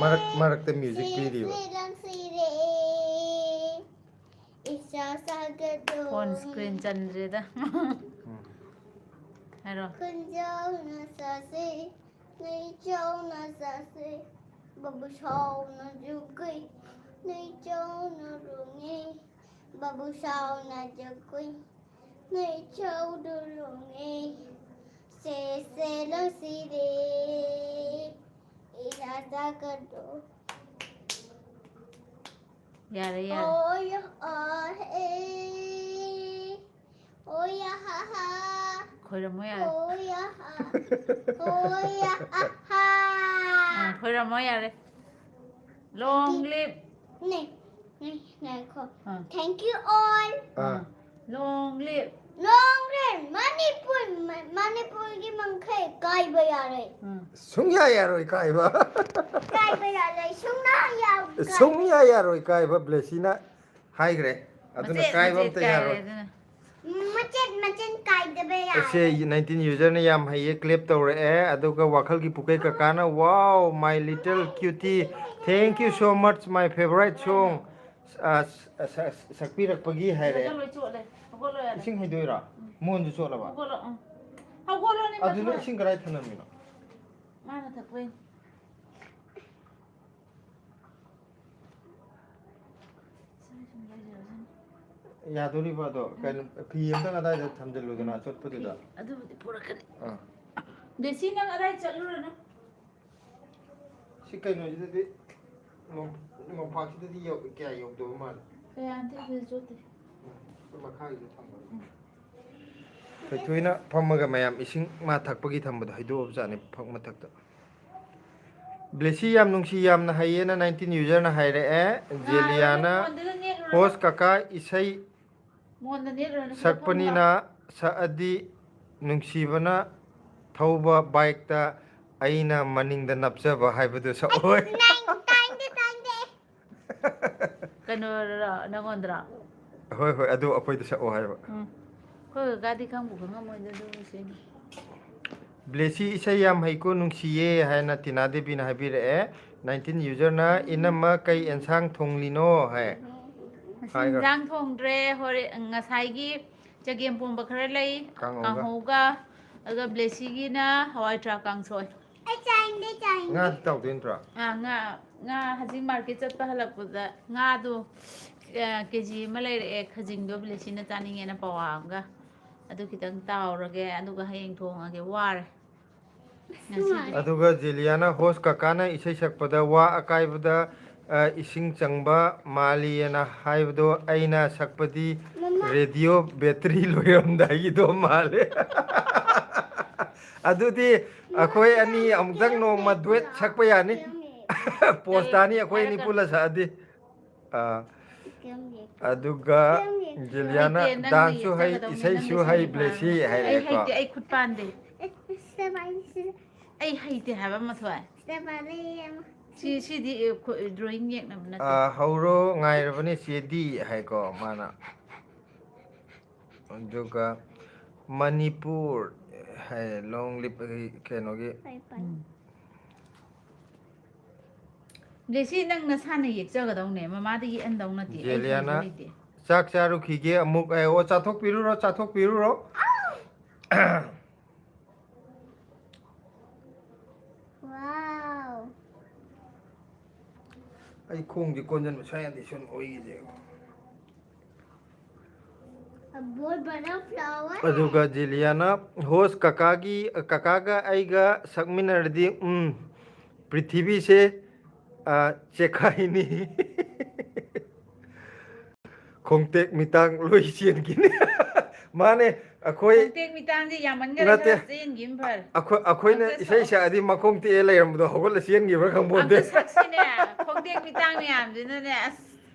ꯃꯔꯛ ꯃꯔꯛꯇ ꯃ꯭ꯌꯨꯖꯤꯛ ꯁꯦ ꯄꯤꯔꯤꯕ꯫ ꯁꯦ ꯔꯪ ꯁꯤ ꯔꯦ, ꯏꯁꯥ ꯁꯥꯒꯠꯂꯣ꯫ Phone screen ꯆꯟꯗ꯭ꯔꯦꯗ꯫ ꯎꯝ꯫ ꯍꯥꯏꯔꯣ꯫ ꯈꯨꯟꯖꯥꯎꯅ ꯁꯥꯁꯤ, ꯅꯩꯖꯥꯎꯅ ꯁꯥꯁꯤ, ꯕꯥꯕꯨ ꯁꯥꯎꯅ ꯖꯒꯣꯏ, ꯅꯩꯖꯥꯎꯅ ꯔꯣꯡꯉꯦ, ꯕꯥꯕꯨ ꯁꯥꯎꯅ ꯖꯒꯣꯏ, ꯅꯩꯖꯥꯎꯗ ꯔꯣꯡꯉꯦ, ꯁꯦ ꯁꯦ ꯂꯪꯁꯤꯔꯦ, ꯌꯥꯔꯦ, ꯌꯥꯔꯦ꯫ ꯑꯣ ꯌꯥ ꯑꯥ ꯑꯦ꯫ ꯑꯣ ꯌꯥ ꯍꯥ ꯍꯥ꯫ ꯈꯣꯏꯔꯝꯃꯣ ꯌꯥꯔꯦ꯫ ꯑꯣ ꯌꯥ ꯍꯥ꯫ ꯑꯣ ꯌꯥ ꯑꯥ ꯍꯥ꯫ ꯑꯥ, ꯈꯣꯏꯔꯝꯃꯣ ꯌꯥꯔꯦ꯫ Long live꯫ ꯅꯦ, ꯅꯦ, ꯉꯥꯏꯈꯣ꯫ ꯑꯥ꯫ Thank you all꯫ Ah. Ah. Long live꯫ Long live Manipur. ꯃ-, ꯃꯅꯤꯄꯨꯔꯒꯤ ꯃꯪꯈꯩ ꯀꯥꯏꯕ ꯌꯥꯔꯣꯏ꯫ ꯎꯝ꯫ ꯁꯨꯡꯌꯥ ꯌꯥꯔꯣꯏ ꯀꯥꯏꯕ꯫ ꯀꯥꯏꯕ ꯌꯥꯔꯣꯏ, ꯁꯨꯡꯌꯥ ꯌꯥꯔꯣꯏ ꯀꯥꯏꯕ꯫ ꯁꯨꯡꯌꯥ ꯌꯥꯔꯣꯏ ꯀꯥꯏꯕ, ꯕ꯭ꯂꯦꯁꯤꯅ ꯍꯥꯏꯈ꯭ꯔꯦ꯫ ꯑꯗꯨꯅ ꯃꯆꯦꯠ ꯀꯥꯏꯕ ꯃꯆꯦꯠ ꯑꯝꯇ ꯀꯥꯏꯔꯦ ꯌꯥꯔꯣꯏ꯫ ꯑꯗꯨꯅ꯫ ꯃꯆꯦꯠ ꯃꯆꯦꯠ ꯀꯥꯏꯗꯕ ꯌꯥꯔꯣꯏ꯫ ꯑꯁꯦ nineteen userꯅ ꯌꯥꯝ ꯍꯩꯌꯦ, clap ꯇꯧꯔꯛꯑꯦ꯫ ꯑꯗꯨꯒ ꯋꯥꯈꯜꯒꯤ ꯄꯨꯀꯩ ꯀꯀꯥꯅ, "Wow, my little cutie, thank you so much, my favorite song." ꯑ, ꯁ-, ꯁ-, ꯁꯛꯄꯤꯔꯛꯄꯒꯤ ꯍꯥꯏꯔꯦ꯫ ꯍꯧꯒꯠꯂꯣ, ꯆꯣꯠꯂꯦ꯫ ꯍꯧꯒꯠꯂꯣ ꯌꯥꯔꯦ꯫ ꯏꯁꯤꯡ ꯍꯩꯗꯣꯏꯔꯣ? ꯎꯝ꯫ ꯃꯣꯟꯁꯨ ꯆꯣꯠꯂꯕ? ꯍꯧꯒꯠꯂꯣ, ꯎꯝ꯫ ꯍꯧꯒꯠꯂꯣꯅꯦ, ꯑꯗꯨꯅ ꯃꯊꯣꯏ꯫ ꯏꯁꯤꯡ ꯀꯗꯥꯏ ꯊꯝꯂꯝꯃꯤꯅꯣ? ꯃꯥꯅ ꯊꯛꯄꯩꯅꯦ꯫ ꯌꯥꯗꯣꯔꯤꯕ ꯑꯗꯣ? ꯎꯝ꯫ ꯀꯩꯅꯣ, ꯐꯤ ꯑꯝꯇꯪ ꯑꯗꯥꯏꯗ ꯊꯝꯖꯤꯜꯂꯨꯗꯅ, ꯎꯝ꯫ ꯑꯆꯣꯠꯄꯗꯨꯗ꯫ ꯐꯤ ꯑꯗꯨꯕꯨꯗꯤ ꯄꯨꯔꯛꯀꯅꯤ꯫ ꯑꯥ꯫ ꯗꯦꯁꯤ, ꯅꯪ ꯑꯗꯥꯏ ꯆꯠꯂꯨꯔꯅꯨ꯫ ꯁꯤ ꯀꯩꯅꯣꯁꯤꯗꯗꯤ, ꯃꯣꯝ-, ꯃꯣꯝꯄꯥꯛꯁꯤꯗꯗꯤ ꯌꯧ-, ꯀꯌꯥ ꯌꯧꯗꯕ ꯃꯥꯜꯂꯦ꯫ ꯀꯌꯥ ꯅꯠꯇꯦ, ꯑꯗꯨꯗꯤ ꯆꯣꯠꯇꯦ꯫ ꯎꯝ, ꯑꯩꯈꯣꯏ ꯃꯈꯥꯒꯤꯗ ꯊꯝꯕꯅꯦ꯫ ꯎꯝ꯫ ꯊꯣꯏꯊꯣꯏꯅ ꯐꯝꯃꯒ ꯃꯌꯥꯝ ꯏꯁꯤꯡ ꯃꯥ ꯊꯛꯄꯒꯤ ꯊꯝꯕꯗꯣ ꯍꯩꯗꯣꯛꯑꯕꯖꯥꯠꯅꯤ ꯐꯛ ꯃꯊꯛꯇ꯫ ꯕ꯭ꯂꯦꯁꯤ ꯌꯥꯝ ꯅꯨꯡꯁꯤ, ꯌꯥꯝꯅ ꯍꯩꯌꯦꯅ nineteen userꯅ ꯍꯥꯏꯔꯛꯑꯦ꯫ ꯉꯥꯏꯔꯣ, ꯖꯦꯂꯤꯌꯥꯅ ꯃꯣꯟꯗꯨꯗ ꯅꯦꯠꯂꯨꯔꯣ꯫ Host ꯀꯀꯥ ꯏꯁꯩ ꯃꯣꯟꯗ ꯅꯦꯠꯂꯨꯔꯣ, ꯁꯤꯗ ꯁꯛꯄꯅꯤꯅ ꯐꯝꯃꯨꯔꯣ꯫ ꯁꯛꯑꯗꯤ ꯅꯨꯡꯁꯤꯕꯅ ꯊꯧꯕ bikeꯇ ꯑꯩꯅ ꯃꯅꯤꯡꯗ ꯅꯞꯆꯕ ꯍꯥꯏꯕꯗꯨ ꯁꯛꯑꯣꯏ꯫ ꯅꯪ ꯇꯥꯏꯟꯗꯦ, ꯇꯥꯏꯟꯗꯦ꯫ ꯀꯩꯅꯣꯔꯣ, ꯅꯪꯉꯣꯟꯗꯔꯣ? ꯍꯣꯏ, ꯍꯣꯏ, ꯑꯗꯨ ꯑꯩꯈꯣꯏꯗ ꯁꯛꯑꯣ ꯍꯥꯏꯕ꯫ ꯎꯝ꯫ ꯑꯩꯈꯣꯏ ꯀꯀꯥꯗꯤ ꯈꯪꯕꯨ ꯈꯪꯉꯝꯃꯣꯏꯗ ꯑꯗꯨ ꯏꯁꯩꯗꯤ꯫ ꯕ꯭ꯂꯦꯁꯤ ꯏꯁꯩ ꯌꯥꯝ ꯍꯩꯀꯣ, ꯅꯨꯡꯁꯤꯌꯦ ꯍꯥꯏꯅ ꯇꯤꯅꯥ ꯗꯦꯕꯤꯅ ꯍꯥꯏꯕꯤꯔꯛꯑꯦ꯫ nineteen userꯅ, "ꯏꯅꯝꯃ ꯀꯩ ꯑꯦꯟꯁꯥꯡ ꯊꯣꯡꯂꯤꯅꯣ?" ꯍꯥꯏ꯫ ꯉꯁꯤ ꯍꯥꯏꯈ꯭ꯔꯣ꯫ ꯏꯟꯖꯥꯡ ꯊꯣꯡꯗ꯭ꯔꯦ, ꯍꯣꯔꯦꯟ ꯉꯁꯥꯏꯒꯤ ꯆꯒꯦꯝ ꯄꯣꯝꯕ ꯈꯔ ꯂꯩ, ꯀꯥꯡꯍꯧꯒ꯫ ꯀꯥꯡꯍꯧꯒ, ꯑꯗꯨꯒ ꯕ꯭ꯂꯦꯁꯤꯒꯤꯅ ꯍꯋꯥꯏ ꯊ꯭ꯔꯥꯛ ꯀꯥꯡꯁꯣꯏ꯫ ꯑꯩ ꯆꯥꯅꯤꯡꯗꯦ, ꯆꯥꯅꯤꯡꯗꯦ꯫ ꯉꯥꯗꯤ ꯇꯥꯎꯗꯣꯏ ꯅꯠꯇ꯭ꯔꯣ? ꯑꯥ, ꯉꯥ, ꯉꯥ ꯍꯧꯖꯤꯛ market ꯆꯠꯄ ꯍꯜꯂꯛꯄꯗ ꯉꯥꯗꯣ, ꯑ, KG ꯑꯃ ꯂꯩꯔꯛꯑꯦ, ꯈꯖꯤꯡꯗꯣ ꯕ꯭ꯂꯦꯁꯤꯅ ꯆꯥꯅꯤꯡꯉꯦꯅ ꯄꯋꯥ ꯑꯃꯒ꯫ ꯑꯗꯨ ꯈꯤꯇꯪ ꯇꯥꯎꯔꯒꯦ, ꯑꯗꯨꯒ ꯍꯌꯦꯡ ꯊꯣꯡꯉꯒꯦ, ꯋꯥꯔꯦ꯫ ꯑꯗꯨꯒ ꯖꯦꯂꯤꯌꯥꯅ, "ꯍꯣꯁ ꯀꯀꯥꯅ ꯏꯁꯩ ꯁꯛꯄꯗ ꯋꯥ ꯑꯀꯥꯏꯕꯗ, ꯑ, ꯏꯁꯤꯡ ꯆꯪꯕ ꯃꯥꯜꯂꯤꯑꯅ ꯍꯥꯏꯕꯗꯣ ꯑꯩꯅ ꯁꯛꯄꯗꯤ ꯔꯦꯗꯤꯑꯣ ꯕꯦꯇ꯭ꯔꯤ ꯂꯣꯏꯔꯝꯗꯥꯏꯒꯤꯗꯣ ꯃꯥꯜꯂꯦ"꯫ ꯑꯗꯨꯗꯤ ꯑꯩꯈꯣꯏ ꯑꯅꯤ ꯑꯃꯨꯛꯇꯪ ꯅꯣꯡꯃ ꯗꯨꯋꯦꯠ ꯁꯛꯄ ꯌꯥꯅꯤ꯫ ꯄꯣꯁ ꯇꯥꯅꯤ, ꯑꯩꯈꯣꯏ ꯑꯅꯤ ꯄꯨꯜꯂ ꯁꯛꯑꯗꯤ꯫ ꯑꯥ, ꯑꯗꯨꯒ ꯖꯦꯂꯤꯌꯥꯅ, ꯍꯩꯇꯦ, ꯅꯪꯅ "ꯗꯥꯟꯁꯁꯨ ꯍꯩ, ꯌꯦꯛꯆꯒꯗꯧꯅꯦ, ꯏꯁꯩꯁꯨ ꯅꯪꯅ ꯍꯩ, ꯏꯁꯩ ꯕ꯭ꯂꯦꯁꯤ" ꯍꯩꯕ꯫ ꯑꯩ ꯍꯥꯏꯔꯛꯑꯦꯀꯣ꯫ ꯍꯩꯇꯦ, ꯑꯩ ꯈꯨꯠ ꯄꯥꯟꯗꯦ꯫ ꯑꯩ ꯍꯩꯇꯦ ꯍꯥꯏꯕ ꯑꯃ ꯊꯣꯛꯑꯦ꯫ ꯁꯤ, ꯁꯤꯗꯤ, ꯑꯦ, ꯈꯨ-, ꯗ꯭ꯔꯣꯌꯤꯡ ꯌꯦꯛꯅꯕ ꯅꯠꯇꯦ꯫ ꯑꯥ, "ꯍꯧꯔꯣ, ꯉꯥꯏꯔꯕꯅꯤ ꯆꯦꯗꯤ" ꯍꯥꯏꯀꯣ ꯃꯥꯅ꯫ ꯑꯗꯨꯒ ꯃꯅꯤꯄꯨꯔ ꯍꯥꯏ, ꯂꯣꯡ ꯂꯤꯞ ꯀꯩꯅꯣꯒꯤ꯫ ꯎꯝ꯫ ꯕ꯭ꯂꯦꯁꯤ, ꯅꯪ ꯅꯁꯥꯅ ꯌꯦꯛꯆꯒꯗꯧꯅꯦ, ꯃꯃꯥꯗ ꯌꯦꯛꯍꯟꯗꯧ ꯅꯠꯇꯦ, ꯑꯩ ꯖꯦꯂꯤꯌꯥꯅ, ꯍꯩꯕ ꯂꯩꯇꯦ꯫ "ꯆꯥꯛ ꯆꯥꯔꯨꯈꯤꯒꯦ ꯑꯃꯨꯛ"꯫ ꯑꯦ, ꯑꯣ, ꯆꯥꯊꯣꯛꯄꯤꯔꯨꯔꯣ, ꯆꯥꯊꯣꯛꯄꯤꯔꯨꯔꯣ꯫ Wow. ꯑꯩ ꯈꯣꯡꯁꯦ ꯀꯣꯟꯁꯤꯟꯕ ꯁ꯭ꯋꯥꯏ ꯌꯥꯗꯦ, ꯁꯨꯝ ꯑꯣꯏꯈꯤꯁꯦ꯫ A boy butterflower. ꯑꯗꯨꯒ ꯖꯦꯂꯤꯌꯥꯅ, "ꯍꯣꯁ ꯀꯀꯥꯒꯤ, ꯀꯀꯥꯒ ꯑꯩꯒ ꯁꯛꯃꯤꯟꯅꯔꯗꯤ, ꯎꯝ, ꯄ꯭ꯔꯤꯊꯤꯕꯤꯁꯦ, ꯑ, ꯆꯦꯈꯥꯏꯅꯤ"꯫ ꯈꯣꯡꯇꯦꯛ ꯃꯤꯇꯥꯡ ꯂꯣꯏ ꯆꯦꯟꯈꯤꯅꯤ꯫ ꯃꯥꯅꯦ, ꯑꯩꯈꯣꯏ ꯈꯣꯡꯇꯦꯛ ꯃꯤꯇꯥꯡꯗꯤ ꯌꯥꯝꯃꯟꯈꯔꯦ, ꯅꯠꯇꯦ꯫ ꯈꯔ ꯆꯦꯟꯈꯤꯕꯅ ꯐꯔꯦ꯫ ꯑꯩꯈꯣꯏ, ꯑꯩꯈꯣꯏꯅ ꯑꯝꯇ ꯏꯁꯩ ꯁꯛꯑꯣ꯫ ꯁꯛꯑꯗꯤ ꯃꯈꯣꯡ ꯇꯦꯛꯑ ꯂꯩꯔꯝꯕꯗꯣ ꯍꯧꯒꯠꯂ ꯆꯦꯟꯈꯤꯕ꯭ꯔꯥ ꯈꯪꯄꯣꯟꯇꯦ꯫ ꯑꯝꯇ ꯁꯛꯁꯤꯅꯦ, ꯈꯣꯡꯇꯦꯛ ꯃꯤꯇꯥꯡ ꯃꯌꯥꯝꯁꯤꯅꯅꯦ, ꯑꯁ,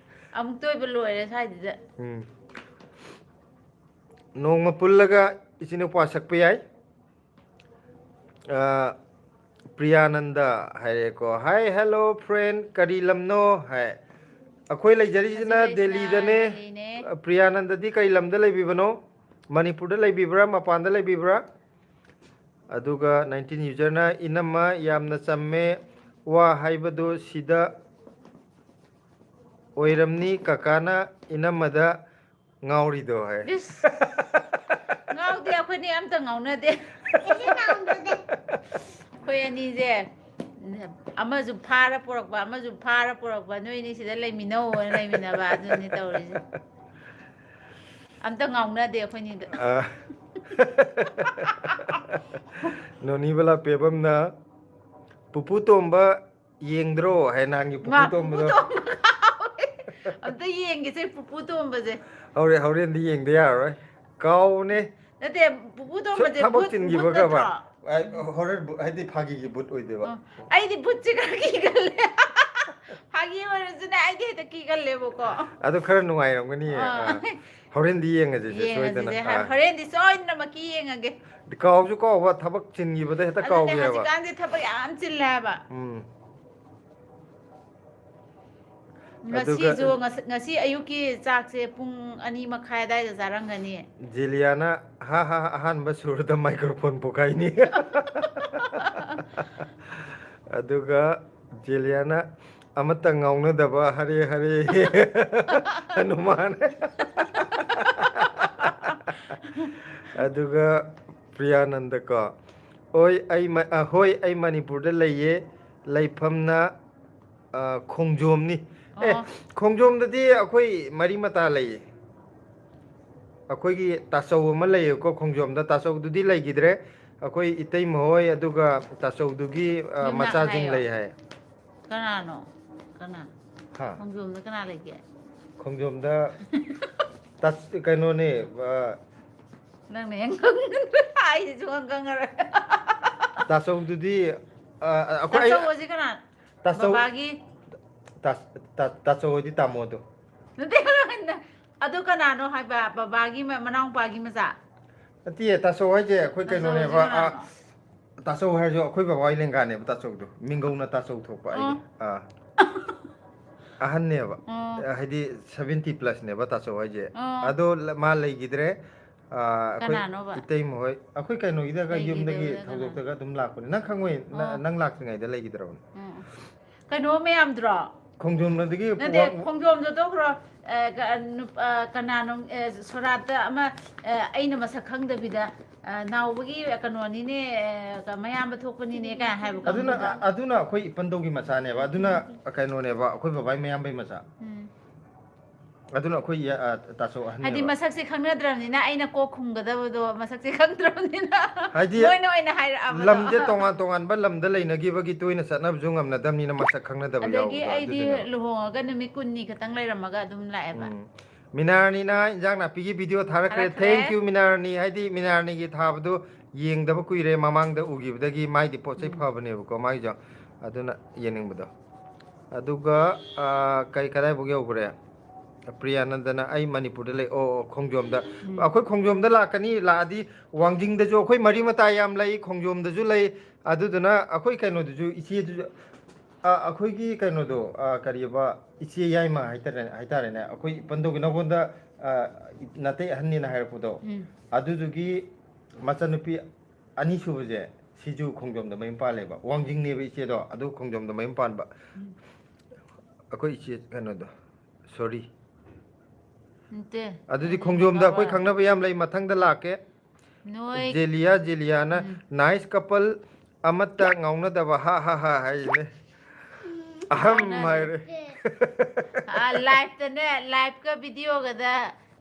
ꯑꯃꯨꯛꯇ ꯑꯣꯏꯕ ꯂꯣꯏꯔꯦ ꯁ꯭ꯋꯥꯏꯁꯤꯗ꯫ ꯎꯝ꯫ ꯅꯣꯡꯃ ꯄꯨꯜꯂꯒ ꯏꯆꯤꯟ ꯏꯅꯥꯎꯄꯥ ꯁꯛꯄ ꯌꯥꯏ꯫ ꯑ, ꯄ꯭ꯔꯤꯌꯥꯅꯟꯗ ꯍꯥꯏꯔꯦꯀꯣ꯫ "Hi, hello, friend, ꯀꯔꯤ ꯂꯝꯅꯣ?" ꯍꯥꯏ꯫ ꯑꯩꯈꯣꯏ ꯂꯩꯖꯔꯤꯁꯤꯅ ꯍꯧꯖꯤꯛ ꯂꯩꯁꯤꯅ ꯗꯦꯜꯂꯤꯗꯅꯦ꯫ ꯗꯦꯜꯂꯤꯅꯦ꯫ ꯄ꯭ꯔꯤꯌꯥꯅꯟꯗꯗꯤ ꯀꯔꯤ ꯂꯝꯗ ꯂꯩꯕꯤꯕꯅꯣ? ꯃꯅꯤꯄꯨꯔꯗ ꯂꯩꯕꯤꯕ꯭ꯔꯥ? ꯃꯄꯥꯟꯗ ꯂꯩꯕꯤꯕ꯭ꯔꯥ? ꯑꯗꯨꯒ nineteen userꯅ, "ꯏꯅꯝꯃ ꯌꯥꯝꯅ ꯆꯝꯃꯦ, ꯋꯥ ꯍꯥꯏꯕꯗꯨ ꯁꯤꯗ ꯑꯣꯏꯔꯝꯅꯤ ꯀꯀꯥꯅ ꯏꯅꯝꯃꯗ ꯉꯥꯎꯔꯤꯗꯣ" ꯍꯥꯏ꯫ ꯏꯁ! ꯉꯥꯎꯗꯦ, ꯑꯩꯈꯣꯏꯅꯤ ꯑꯝꯇ ꯉꯥꯎꯅꯗꯦ꯫ ꯑꯩꯁꯨ ꯉꯥꯎꯅꯗꯦ꯫ ꯑꯩꯈꯣꯏ ꯑꯅꯤꯁꯦ ꯑꯃꯁꯨ ꯐꯥꯔ ꯄꯨꯔꯛꯄ, ꯑꯃꯁꯨ ꯐꯥꯔ ꯄꯨꯔꯛꯄ, "ꯅꯣꯏꯅꯤ ꯁꯤꯗ ꯂꯩꯃꯤꯟꯅꯧ" ꯍꯥꯏꯅ ꯂꯩꯃꯤꯟꯅꯕ, ꯑꯗꯨꯅꯤ ꯇꯧꯔꯤꯁꯦ꯫ ꯑꯝꯇ ꯉꯥꯎꯅꯗꯦ ꯑꯩꯈꯣꯏꯅꯤꯗ꯫ ꯑ꯫ ꯅꯣꯅꯤ ꯕꯂꯥ ꯄꯦꯕꯝꯅ, "ꯄꯨꯄꯨ ꯇꯣꯝꯕ ꯌꯦꯡꯗ꯭ꯔꯣ?" ꯍꯥꯏ ꯅꯍꯥꯟꯒꯤ ꯄꯨꯄꯨ ꯃꯥ ꯄꯨꯄꯨ ꯇꯣꯝꯕꯗꯣ꯫ ꯇꯣꯝꯕ ꯀꯥꯎꯋꯦ꯫ ꯑꯝꯇ ꯌꯦꯡꯒꯦꯁꯦ ꯄꯨꯄꯨ ꯇꯣꯝꯕꯁꯦ꯫ ꯍꯣꯔꯦꯟ, ꯍꯣꯔꯦꯟꯗꯤ ꯌꯦꯡꯗ ꯌꯥꯔꯔꯣꯏ꯫ ꯀꯥꯎꯕꯅꯦ꯫ ꯅꯠꯇꯦ, ꯄꯨꯄꯨ ꯁꯨꯝ ꯇꯣꯝꯕꯁꯦ ꯊꯕꯛ ꯚꯨꯠ, ꯆꯤꯟꯈꯤꯕ ꯚꯨꯠ ꯈꯔ ꯅꯠꯇ꯭ꯔꯣ? ꯑ, ꯍꯣꯔꯦꯟ ꯚꯨꯠ, ꯍꯥꯏꯗꯤ ꯐꯥꯒꯤꯒꯤ ꯚꯨꯠ ꯑꯣꯏꯗꯣꯏꯕ꯫ ꯑ, ꯑꯩꯗꯤ ꯚꯨꯠꯁꯦ ꯈꯔ ꯀꯤꯒꯜꯂꯦ꯫ ꯐꯥꯒꯤ ꯑꯣꯏꯔꯁꯨꯅꯦ, ꯑꯩꯗꯤ ꯍꯦꯛꯇ ꯀꯤꯒꯜꯂꯦꯕꯀꯣ꯫ ꯑꯗꯨ ꯈꯔ ꯅꯨꯡꯉꯥꯏꯔꯝꯒꯅꯤꯌꯦ꯫ ꯑꯥ꯫ ꯑꯥ꯫ ꯍꯣꯔꯦꯟꯗꯤ ꯌꯦꯡꯉꯁꯦ ꯁꯦ, ꯁꯣꯏꯗꯅ꯫ ꯌꯦꯡꯉꯁꯤꯁꯦ꯫ ꯑꯥ꯫ ꯍꯣꯔꯦꯟꯗꯤ ꯁꯣꯏꯗꯅꯃꯛꯀꯤ ꯌꯦꯡꯉꯒꯦ꯫ ꯀꯥꯎꯁꯨ ꯀꯥꯎꯕ, ꯊꯕꯛ ꯆꯤꯟꯈꯤꯕꯗ ꯍꯦꯛꯇ ꯑꯗꯨꯅꯦ, ꯀꯥꯎꯈꯤꯑꯕ꯫ ꯍꯧꯖꯤꯛꯀꯥꯟꯁꯦ ꯊꯕꯛ ꯌꯥꯝ ꯆꯤꯜꯂꯦ ꯍꯥꯏꯕ꯫ ꯎꯝ꯫ ꯑꯗꯨꯒ ꯉꯁꯤꯁꯨ, ꯉꯁ-, ꯉꯁꯤ ꯑꯌꯨꯛꯀꯤ ꯆꯥꯛꯁꯦ ꯄꯨꯡ ꯑꯅꯤ ꯃꯈꯥꯏ ꯑꯗꯥꯏꯗ ꯆꯥꯔꯝꯒꯅꯤ꯫ ꯖꯦꯂꯤꯌꯥꯅ, "ꯍꯥ, ꯍꯥ, ꯍꯥ, ꯑꯍꯥꯟꯕ ꯁꯨꯔꯗ ꯃꯥꯏꯀ꯭ꯔꯣꯐꯣꯟ ꯄꯣꯈꯥꯏꯅꯤ"꯫ ꯑꯗꯨꯒ ꯖꯦꯂꯤꯌꯥꯅ, "ꯑꯃꯠꯇ ꯉꯥꯎꯅꯗꯕ ꯍꯔꯦ ꯍꯔꯦ ꯍꯅꯨꯃꯥꯟ"꯫ ꯑꯗꯨꯒ ꯄ꯭ꯔꯤꯌꯥꯅꯟꯗꯀꯣ, "ꯍꯣꯏ, ꯑꯩ ꯃ-, ꯑ, ꯍꯣꯏ, ꯑꯩ ꯃꯅꯤꯄꯨꯔꯗ ꯂꯩꯌꯦ, ꯂꯩꯐꯝꯅ, ꯑ, ꯈꯣꯡꯖꯣꯝꯅꯤ"꯫ ꯑꯦ, ꯑꯣ꯫ ꯈꯣꯡꯖꯣꯝꯗꯗꯤ ꯑꯩꯈꯣꯏ ꯃꯔꯤ ꯃꯇꯥ ꯂꯩꯌꯦ꯫ ꯑꯩꯈꯣꯏꯒꯤ ꯇꯥꯆꯧ ꯑꯃ ꯂꯩꯌꯦꯀꯣ ꯈꯣꯡꯖꯣꯝꯗ, ꯇꯥꯆꯧꯗꯨꯗꯤ ꯂꯩꯈꯤꯗ꯭ꯔꯦ꯫ ꯑꯩꯈꯣꯏ ꯏꯇꯩꯃ ꯍꯣꯏ, ꯑꯗꯨꯒ ꯇꯥꯆꯧꯗꯨꯒꯤ, ꯑ, ꯌꯨꯝꯅꯥꯛ ꯃꯆꯥꯁꯤꯡ ꯍꯥꯏꯌꯣ꯫ ꯂꯩ ꯍꯥꯏ꯫ ꯀꯅꯥꯅꯣ? ꯀꯅꯥ? ꯍꯥ? ꯈꯣꯡꯖꯣꯝꯗ ꯀꯅꯥ ꯂꯩꯒꯦ? ꯈꯣꯡꯖꯣꯝꯗ ꯇꯥ-, ꯀꯩꯅꯣꯅꯦ, ꯑ, ꯅꯪꯅ ꯍꯦꯟ ꯈꯪ-, ꯑꯩꯗꯤ ꯁꯨꯈꯪ ꯈꯪꯉꯔꯣꯏ꯫ ꯇꯥꯆꯧꯗꯨꯗꯤ, ꯑ, ꯑꯩꯈꯣꯏ, ꯑꯩ ꯇꯥꯆꯧ ꯑꯁꯤ ꯀꯅꯥ? ꯇꯥꯆꯧ-, ꯕꯕꯥꯒꯤ? ꯇꯥ-, ꯇꯥ-, ꯇꯥꯆꯧ ꯍꯣꯏꯗꯤ ꯇꯥꯃꯣꯗꯣ꯫ ꯅꯠꯇꯦ, ꯑꯗꯨ ꯀꯅꯥꯅꯣ ꯍꯥꯏꯕ? ꯕꯕꯥꯒꯤ ꯃ-, ꯃꯅꯥꯎꯄꯥꯒꯤ ꯃꯆꯥ? ꯅꯠꯇꯦ, ꯇꯥꯆꯧ ꯍꯥꯏꯁꯦ ꯑꯩꯈꯣꯏ ꯇꯥꯆꯧ ꯀꯩꯅꯣꯅꯦꯕ, ꯍꯥꯏꯁꯦ ꯑ, ꯀꯅꯥꯅꯣ? ꯇꯥꯆꯧ ꯍꯥꯏꯔꯁꯨ ꯑꯩꯈꯣꯏ ꯕꯕꯥꯒꯤ ꯂꯦꯡꯒꯥꯅꯦꯕ ꯇꯥꯆꯧꯗꯣ꯫ ꯃꯤꯡꯒꯧꯅ ꯇꯥꯆꯧ ꯊꯣꯛꯄ ꯑꯩꯒꯤ꯫ ꯑꯣ꯫ ꯑꯥ꯫ ꯑꯍꯟꯅꯦꯕ꯫ ꯑꯣ꯫ ꯍꯥꯏꯗꯤ seventy plus ꯅꯦꯕ ꯇꯥꯆꯧ ꯍꯥꯏꯁꯦ꯫ ꯑꯣ꯫ ꯑꯗꯣ ꯂ-, ꯃꯥ ꯂꯩꯈꯤꯗ꯭ꯔꯦ꯫ ꯑꯥ, ꯑꯩꯈꯣꯏ ꯀꯅꯥꯅꯣꯕ? ꯏꯇꯩꯃ ꯍꯣꯏ꯫ ꯑꯩꯈꯣꯏ ꯀꯩꯅꯣꯒꯤꯗꯒ ꯌꯨꯝꯗꯒꯤ ꯂꯩꯈꯤꯗꯕꯗ ꯀꯅꯥꯅꯣ? ꯊꯧꯗꯣꯛꯇꯒ ꯑꯗꯨꯝ ꯂꯥꯛꯄꯅꯦ꯫ ꯅꯪ ꯈꯪꯉꯣꯏ, ꯅ-, ꯑꯣ꯫ ꯅꯪ ꯂꯥꯛꯇ꯭ꯔꯤꯉꯩꯗ ꯂꯩꯈꯤꯗ꯭ꯔꯕꯅꯦ꯫ ꯎꯝ꯫ ꯀꯩꯅꯣ ꯃꯌꯥꯝꯗꯨꯔꯣ? ꯈꯣꯡꯖꯣꯝꯗꯒꯤ ꯅꯠꯇꯦ, ꯋꯥꯡ- ꯈꯣꯡꯖꯣꯝꯗꯣ ꯇꯣꯛꯈ꯭ꯔꯣ꯫ ꯑ, ꯀ-, ꯑ, ꯅꯨꯞ-, ꯑ, ꯀꯅꯥꯅꯣ, ꯑ, ꯁꯣꯔꯥꯠꯇ ꯑꯃ, ꯑ, ꯑꯩꯅ ꯃꯁꯛ ꯈꯪꯗꯕꯤꯗ, ꯑ, "ꯅꯥꯎꯕꯒꯤ ꯀꯩꯅꯣꯅꯤꯅꯦ, ꯑ, ꯃꯌꯥꯝꯕ ꯊꯣꯛꯄꯅꯤꯅꯦ" ꯀꯥꯏꯅ ꯍꯥꯏꯕ ꯑꯗꯨꯅ, ꯀꯥꯡꯕꯨꯗꯣ? ꯑꯗꯨꯅ ꯑꯩꯈꯣꯏ ꯏꯄꯟꯗꯧꯒꯤ ꯃꯆꯥꯅꯦꯕ꯫ ꯑꯗꯨꯅ ꯎꯝ꯫ ꯀꯩꯅꯣꯅꯦꯕ, ꯑꯩꯈꯣꯏ ꯕꯕꯥꯒꯤ ꯃꯌꯥꯝꯕꯩ ꯃꯆꯥ꯫ ꯎꯝ꯫ ꯑꯗꯨꯅ ꯑꯩꯈꯣꯏ ꯏꯌꯥ-, ꯑ, ꯇꯥꯆꯧ ꯑꯍꯟꯅꯦꯕ꯫ ꯍꯥꯏꯗꯤ ꯃꯁꯛꯁꯦ ꯈꯪꯅꯗ꯭ꯔꯕꯅꯤꯅ ꯑꯩꯅ ꯀꯣꯛ ꯈꯨꯝꯒꯗꯕꯗꯣ ꯃꯁꯛꯁꯦ ꯈꯪꯗ꯭ꯔꯕꯅꯤꯅ ꯍꯥꯏꯗꯤ ꯃꯣꯏꯅ ꯑꯣꯏꯅ ꯍꯥꯏꯔꯛꯑꯕꯗꯣ꯫ ꯂꯝꯁꯦ ꯇꯣꯉꯥꯟ ꯇꯣꯉꯥꯟꯕ ꯂꯝꯗ ꯂꯩꯅꯈꯤꯕꯒꯤ ꯇꯣꯏꯅ ꯆꯠꯅꯕꯁꯨ ꯉꯝꯅꯗꯕꯅꯤꯅ ꯃꯁꯛ ꯈꯪꯅꯗꯕ ꯑꯗꯒꯤ ꯌꯥꯎꯕꯗꯣ ꯑꯩꯗꯤ ꯑꯗꯨꯗꯨꯅꯦꯕ꯫ ꯂꯨꯍꯣꯡꯉꯒ ꯅꯨꯃꯤꯠ ꯀꯨꯟꯅꯤ ꯈꯛꯇꯪ ꯂꯩꯔꯝꯃꯒ ꯑꯗꯨꯝ ꯂꯥꯛꯑꯦꯕ꯫ ꯎꯝ꯫ ꯃꯤꯅꯥꯔꯥꯅꯤꯅ ꯏꯟꯖꯥꯡ ꯅꯥꯄꯤꯒꯤ ꯚꯤꯗꯤꯑꯣ ꯊꯥꯔꯛꯈ꯭ꯔꯦ꯫ ꯊꯥꯔꯛꯈ꯭ꯔꯦ꯫ Thank you ꯃꯤꯅꯥꯔꯥꯅꯤ꯫ ꯍꯥꯏꯗꯤ ꯃꯤꯅꯥꯔꯥꯅꯤꯒꯤ ꯊꯥꯕꯗꯣ ꯌꯦꯡꯗꯕ ꯀꯨꯏꯔꯦ, ꯃꯃꯥꯡꯗ ꯎꯈꯤꯕꯗꯒꯤ꯫ ꯃꯥꯏꯗꯤ ꯄꯣꯠ ꯆꯩ ꯎꯝ꯫ ꯐꯕꯅꯦꯕꯀꯣ ꯃꯥꯏꯁꯨ, ꯑꯗꯨꯅ ꯌꯦꯡꯅꯤꯡꯕꯗꯣ꯫ ꯑꯗꯨꯒ, ꯑ, ꯀꯩ, ꯀꯗꯥꯏꯐꯥꯎ ꯌꯧꯈ꯭ꯔꯦ? ꯄ꯭ꯔꯤꯌꯥꯅꯟꯗꯅ "ꯑꯩ ꯃꯅꯤꯄꯨꯔꯗ ꯂꯩ"꯫ ꯑꯣ, ꯑꯣ, ꯈꯣꯡꯖꯣꯝꯗ꯫ ꯎꯝ꯫ ꯑꯩꯈꯣꯏ ꯈꯣꯡꯖꯣꯝꯗ ꯂꯥꯛꯀꯅꯤ, ꯂꯥꯛꯑꯗꯤ ꯋꯥꯡꯖꯤꯡꯗꯁꯨ ꯑꯩꯈꯣꯏ ꯃꯔꯤ ꯃꯇꯥ ꯌꯥꯝ ꯂꯩ, ꯈꯣꯡꯖꯣꯝꯗꯁꯨ ꯂꯩ꯫ ꯑꯗꯨꯗꯨꯅ ꯑꯩꯈꯣꯏ ꯀꯩꯅꯣꯗꯨꯁꯨ, ꯏꯆꯦꯗꯨꯁꯨ, ꯑ, ꯑꯩꯈꯣꯏꯒꯤ ꯀꯩꯅꯣꯗꯣ, ꯑ, ꯀꯔꯤꯕ, ꯏꯆꯦ ꯌꯥꯏꯃ ꯍꯥꯏꯇꯥꯔꯦ, ꯍꯥꯏꯇꯥꯔꯦꯅꯦ, ꯑꯩꯈꯣꯏ ꯏꯄꯟꯗꯧꯒꯤ ꯅꯉꯣꯟꯗ, ꯑ, ꯅꯥꯇꯩ ꯑꯍꯟꯅꯦꯅ ꯍꯥꯏꯔꯛꯄꯗꯣ, ꯎꯝ꯫ ꯑꯗꯨꯗꯨꯒꯤ ꯃꯆꯟꯅꯨꯄꯤ ꯑꯅꯤꯁꯨꯕꯁꯦ, ꯁꯤꯁꯨ ꯈꯣꯡꯖꯣꯝꯗ ꯃꯌꯨꯝ ꯄꯥꯜꯂꯦꯕ꯫ ꯋꯥꯡꯖꯤꯡꯅꯦꯕ ꯏꯆꯦꯗꯣ, ꯑꯗꯨ ꯈꯣꯡꯖꯣꯝꯗ ꯃꯌꯨꯝ ꯄꯥꯟꯕ꯫ ꯎꯝ꯫ ꯑꯩꯈꯣꯏ ꯏꯆꯦ ꯀꯩꯅꯣꯗꯣ, sorry꯫ ꯅꯠꯇꯦ꯫ ꯑꯗꯨꯗꯤ ꯑꯗꯨ ꯈꯣꯡꯖꯣꯝꯗ ꯑꯩꯈꯣꯏ ꯅꯠꯇꯕ꯫ ꯈꯪꯅꯕ ꯌꯥꯝ ꯂꯩ, ꯃꯊꯪꯗ ꯂꯥꯛꯀꯦ꯫ ꯅꯣꯏ꯫ ꯖꯦꯂꯤꯌꯥ, ꯖꯦꯂꯤꯌꯥꯅ, ꯎꯝ꯫ "Nice couple, ꯑꯃꯠꯇ ꯉꯥꯎꯅꯗꯕ, ꯍꯥ ꯍꯥ ꯍꯥ" ꯍꯥꯏꯔꯤꯅꯦ꯫ ꯑꯍꯝ ꯉꯥꯎꯅꯗꯦ꯫ ꯍꯥꯏꯔꯦ꯫ ꯑ, live-ꯇꯅꯦ, live-ꯀ video-ꯒꯗ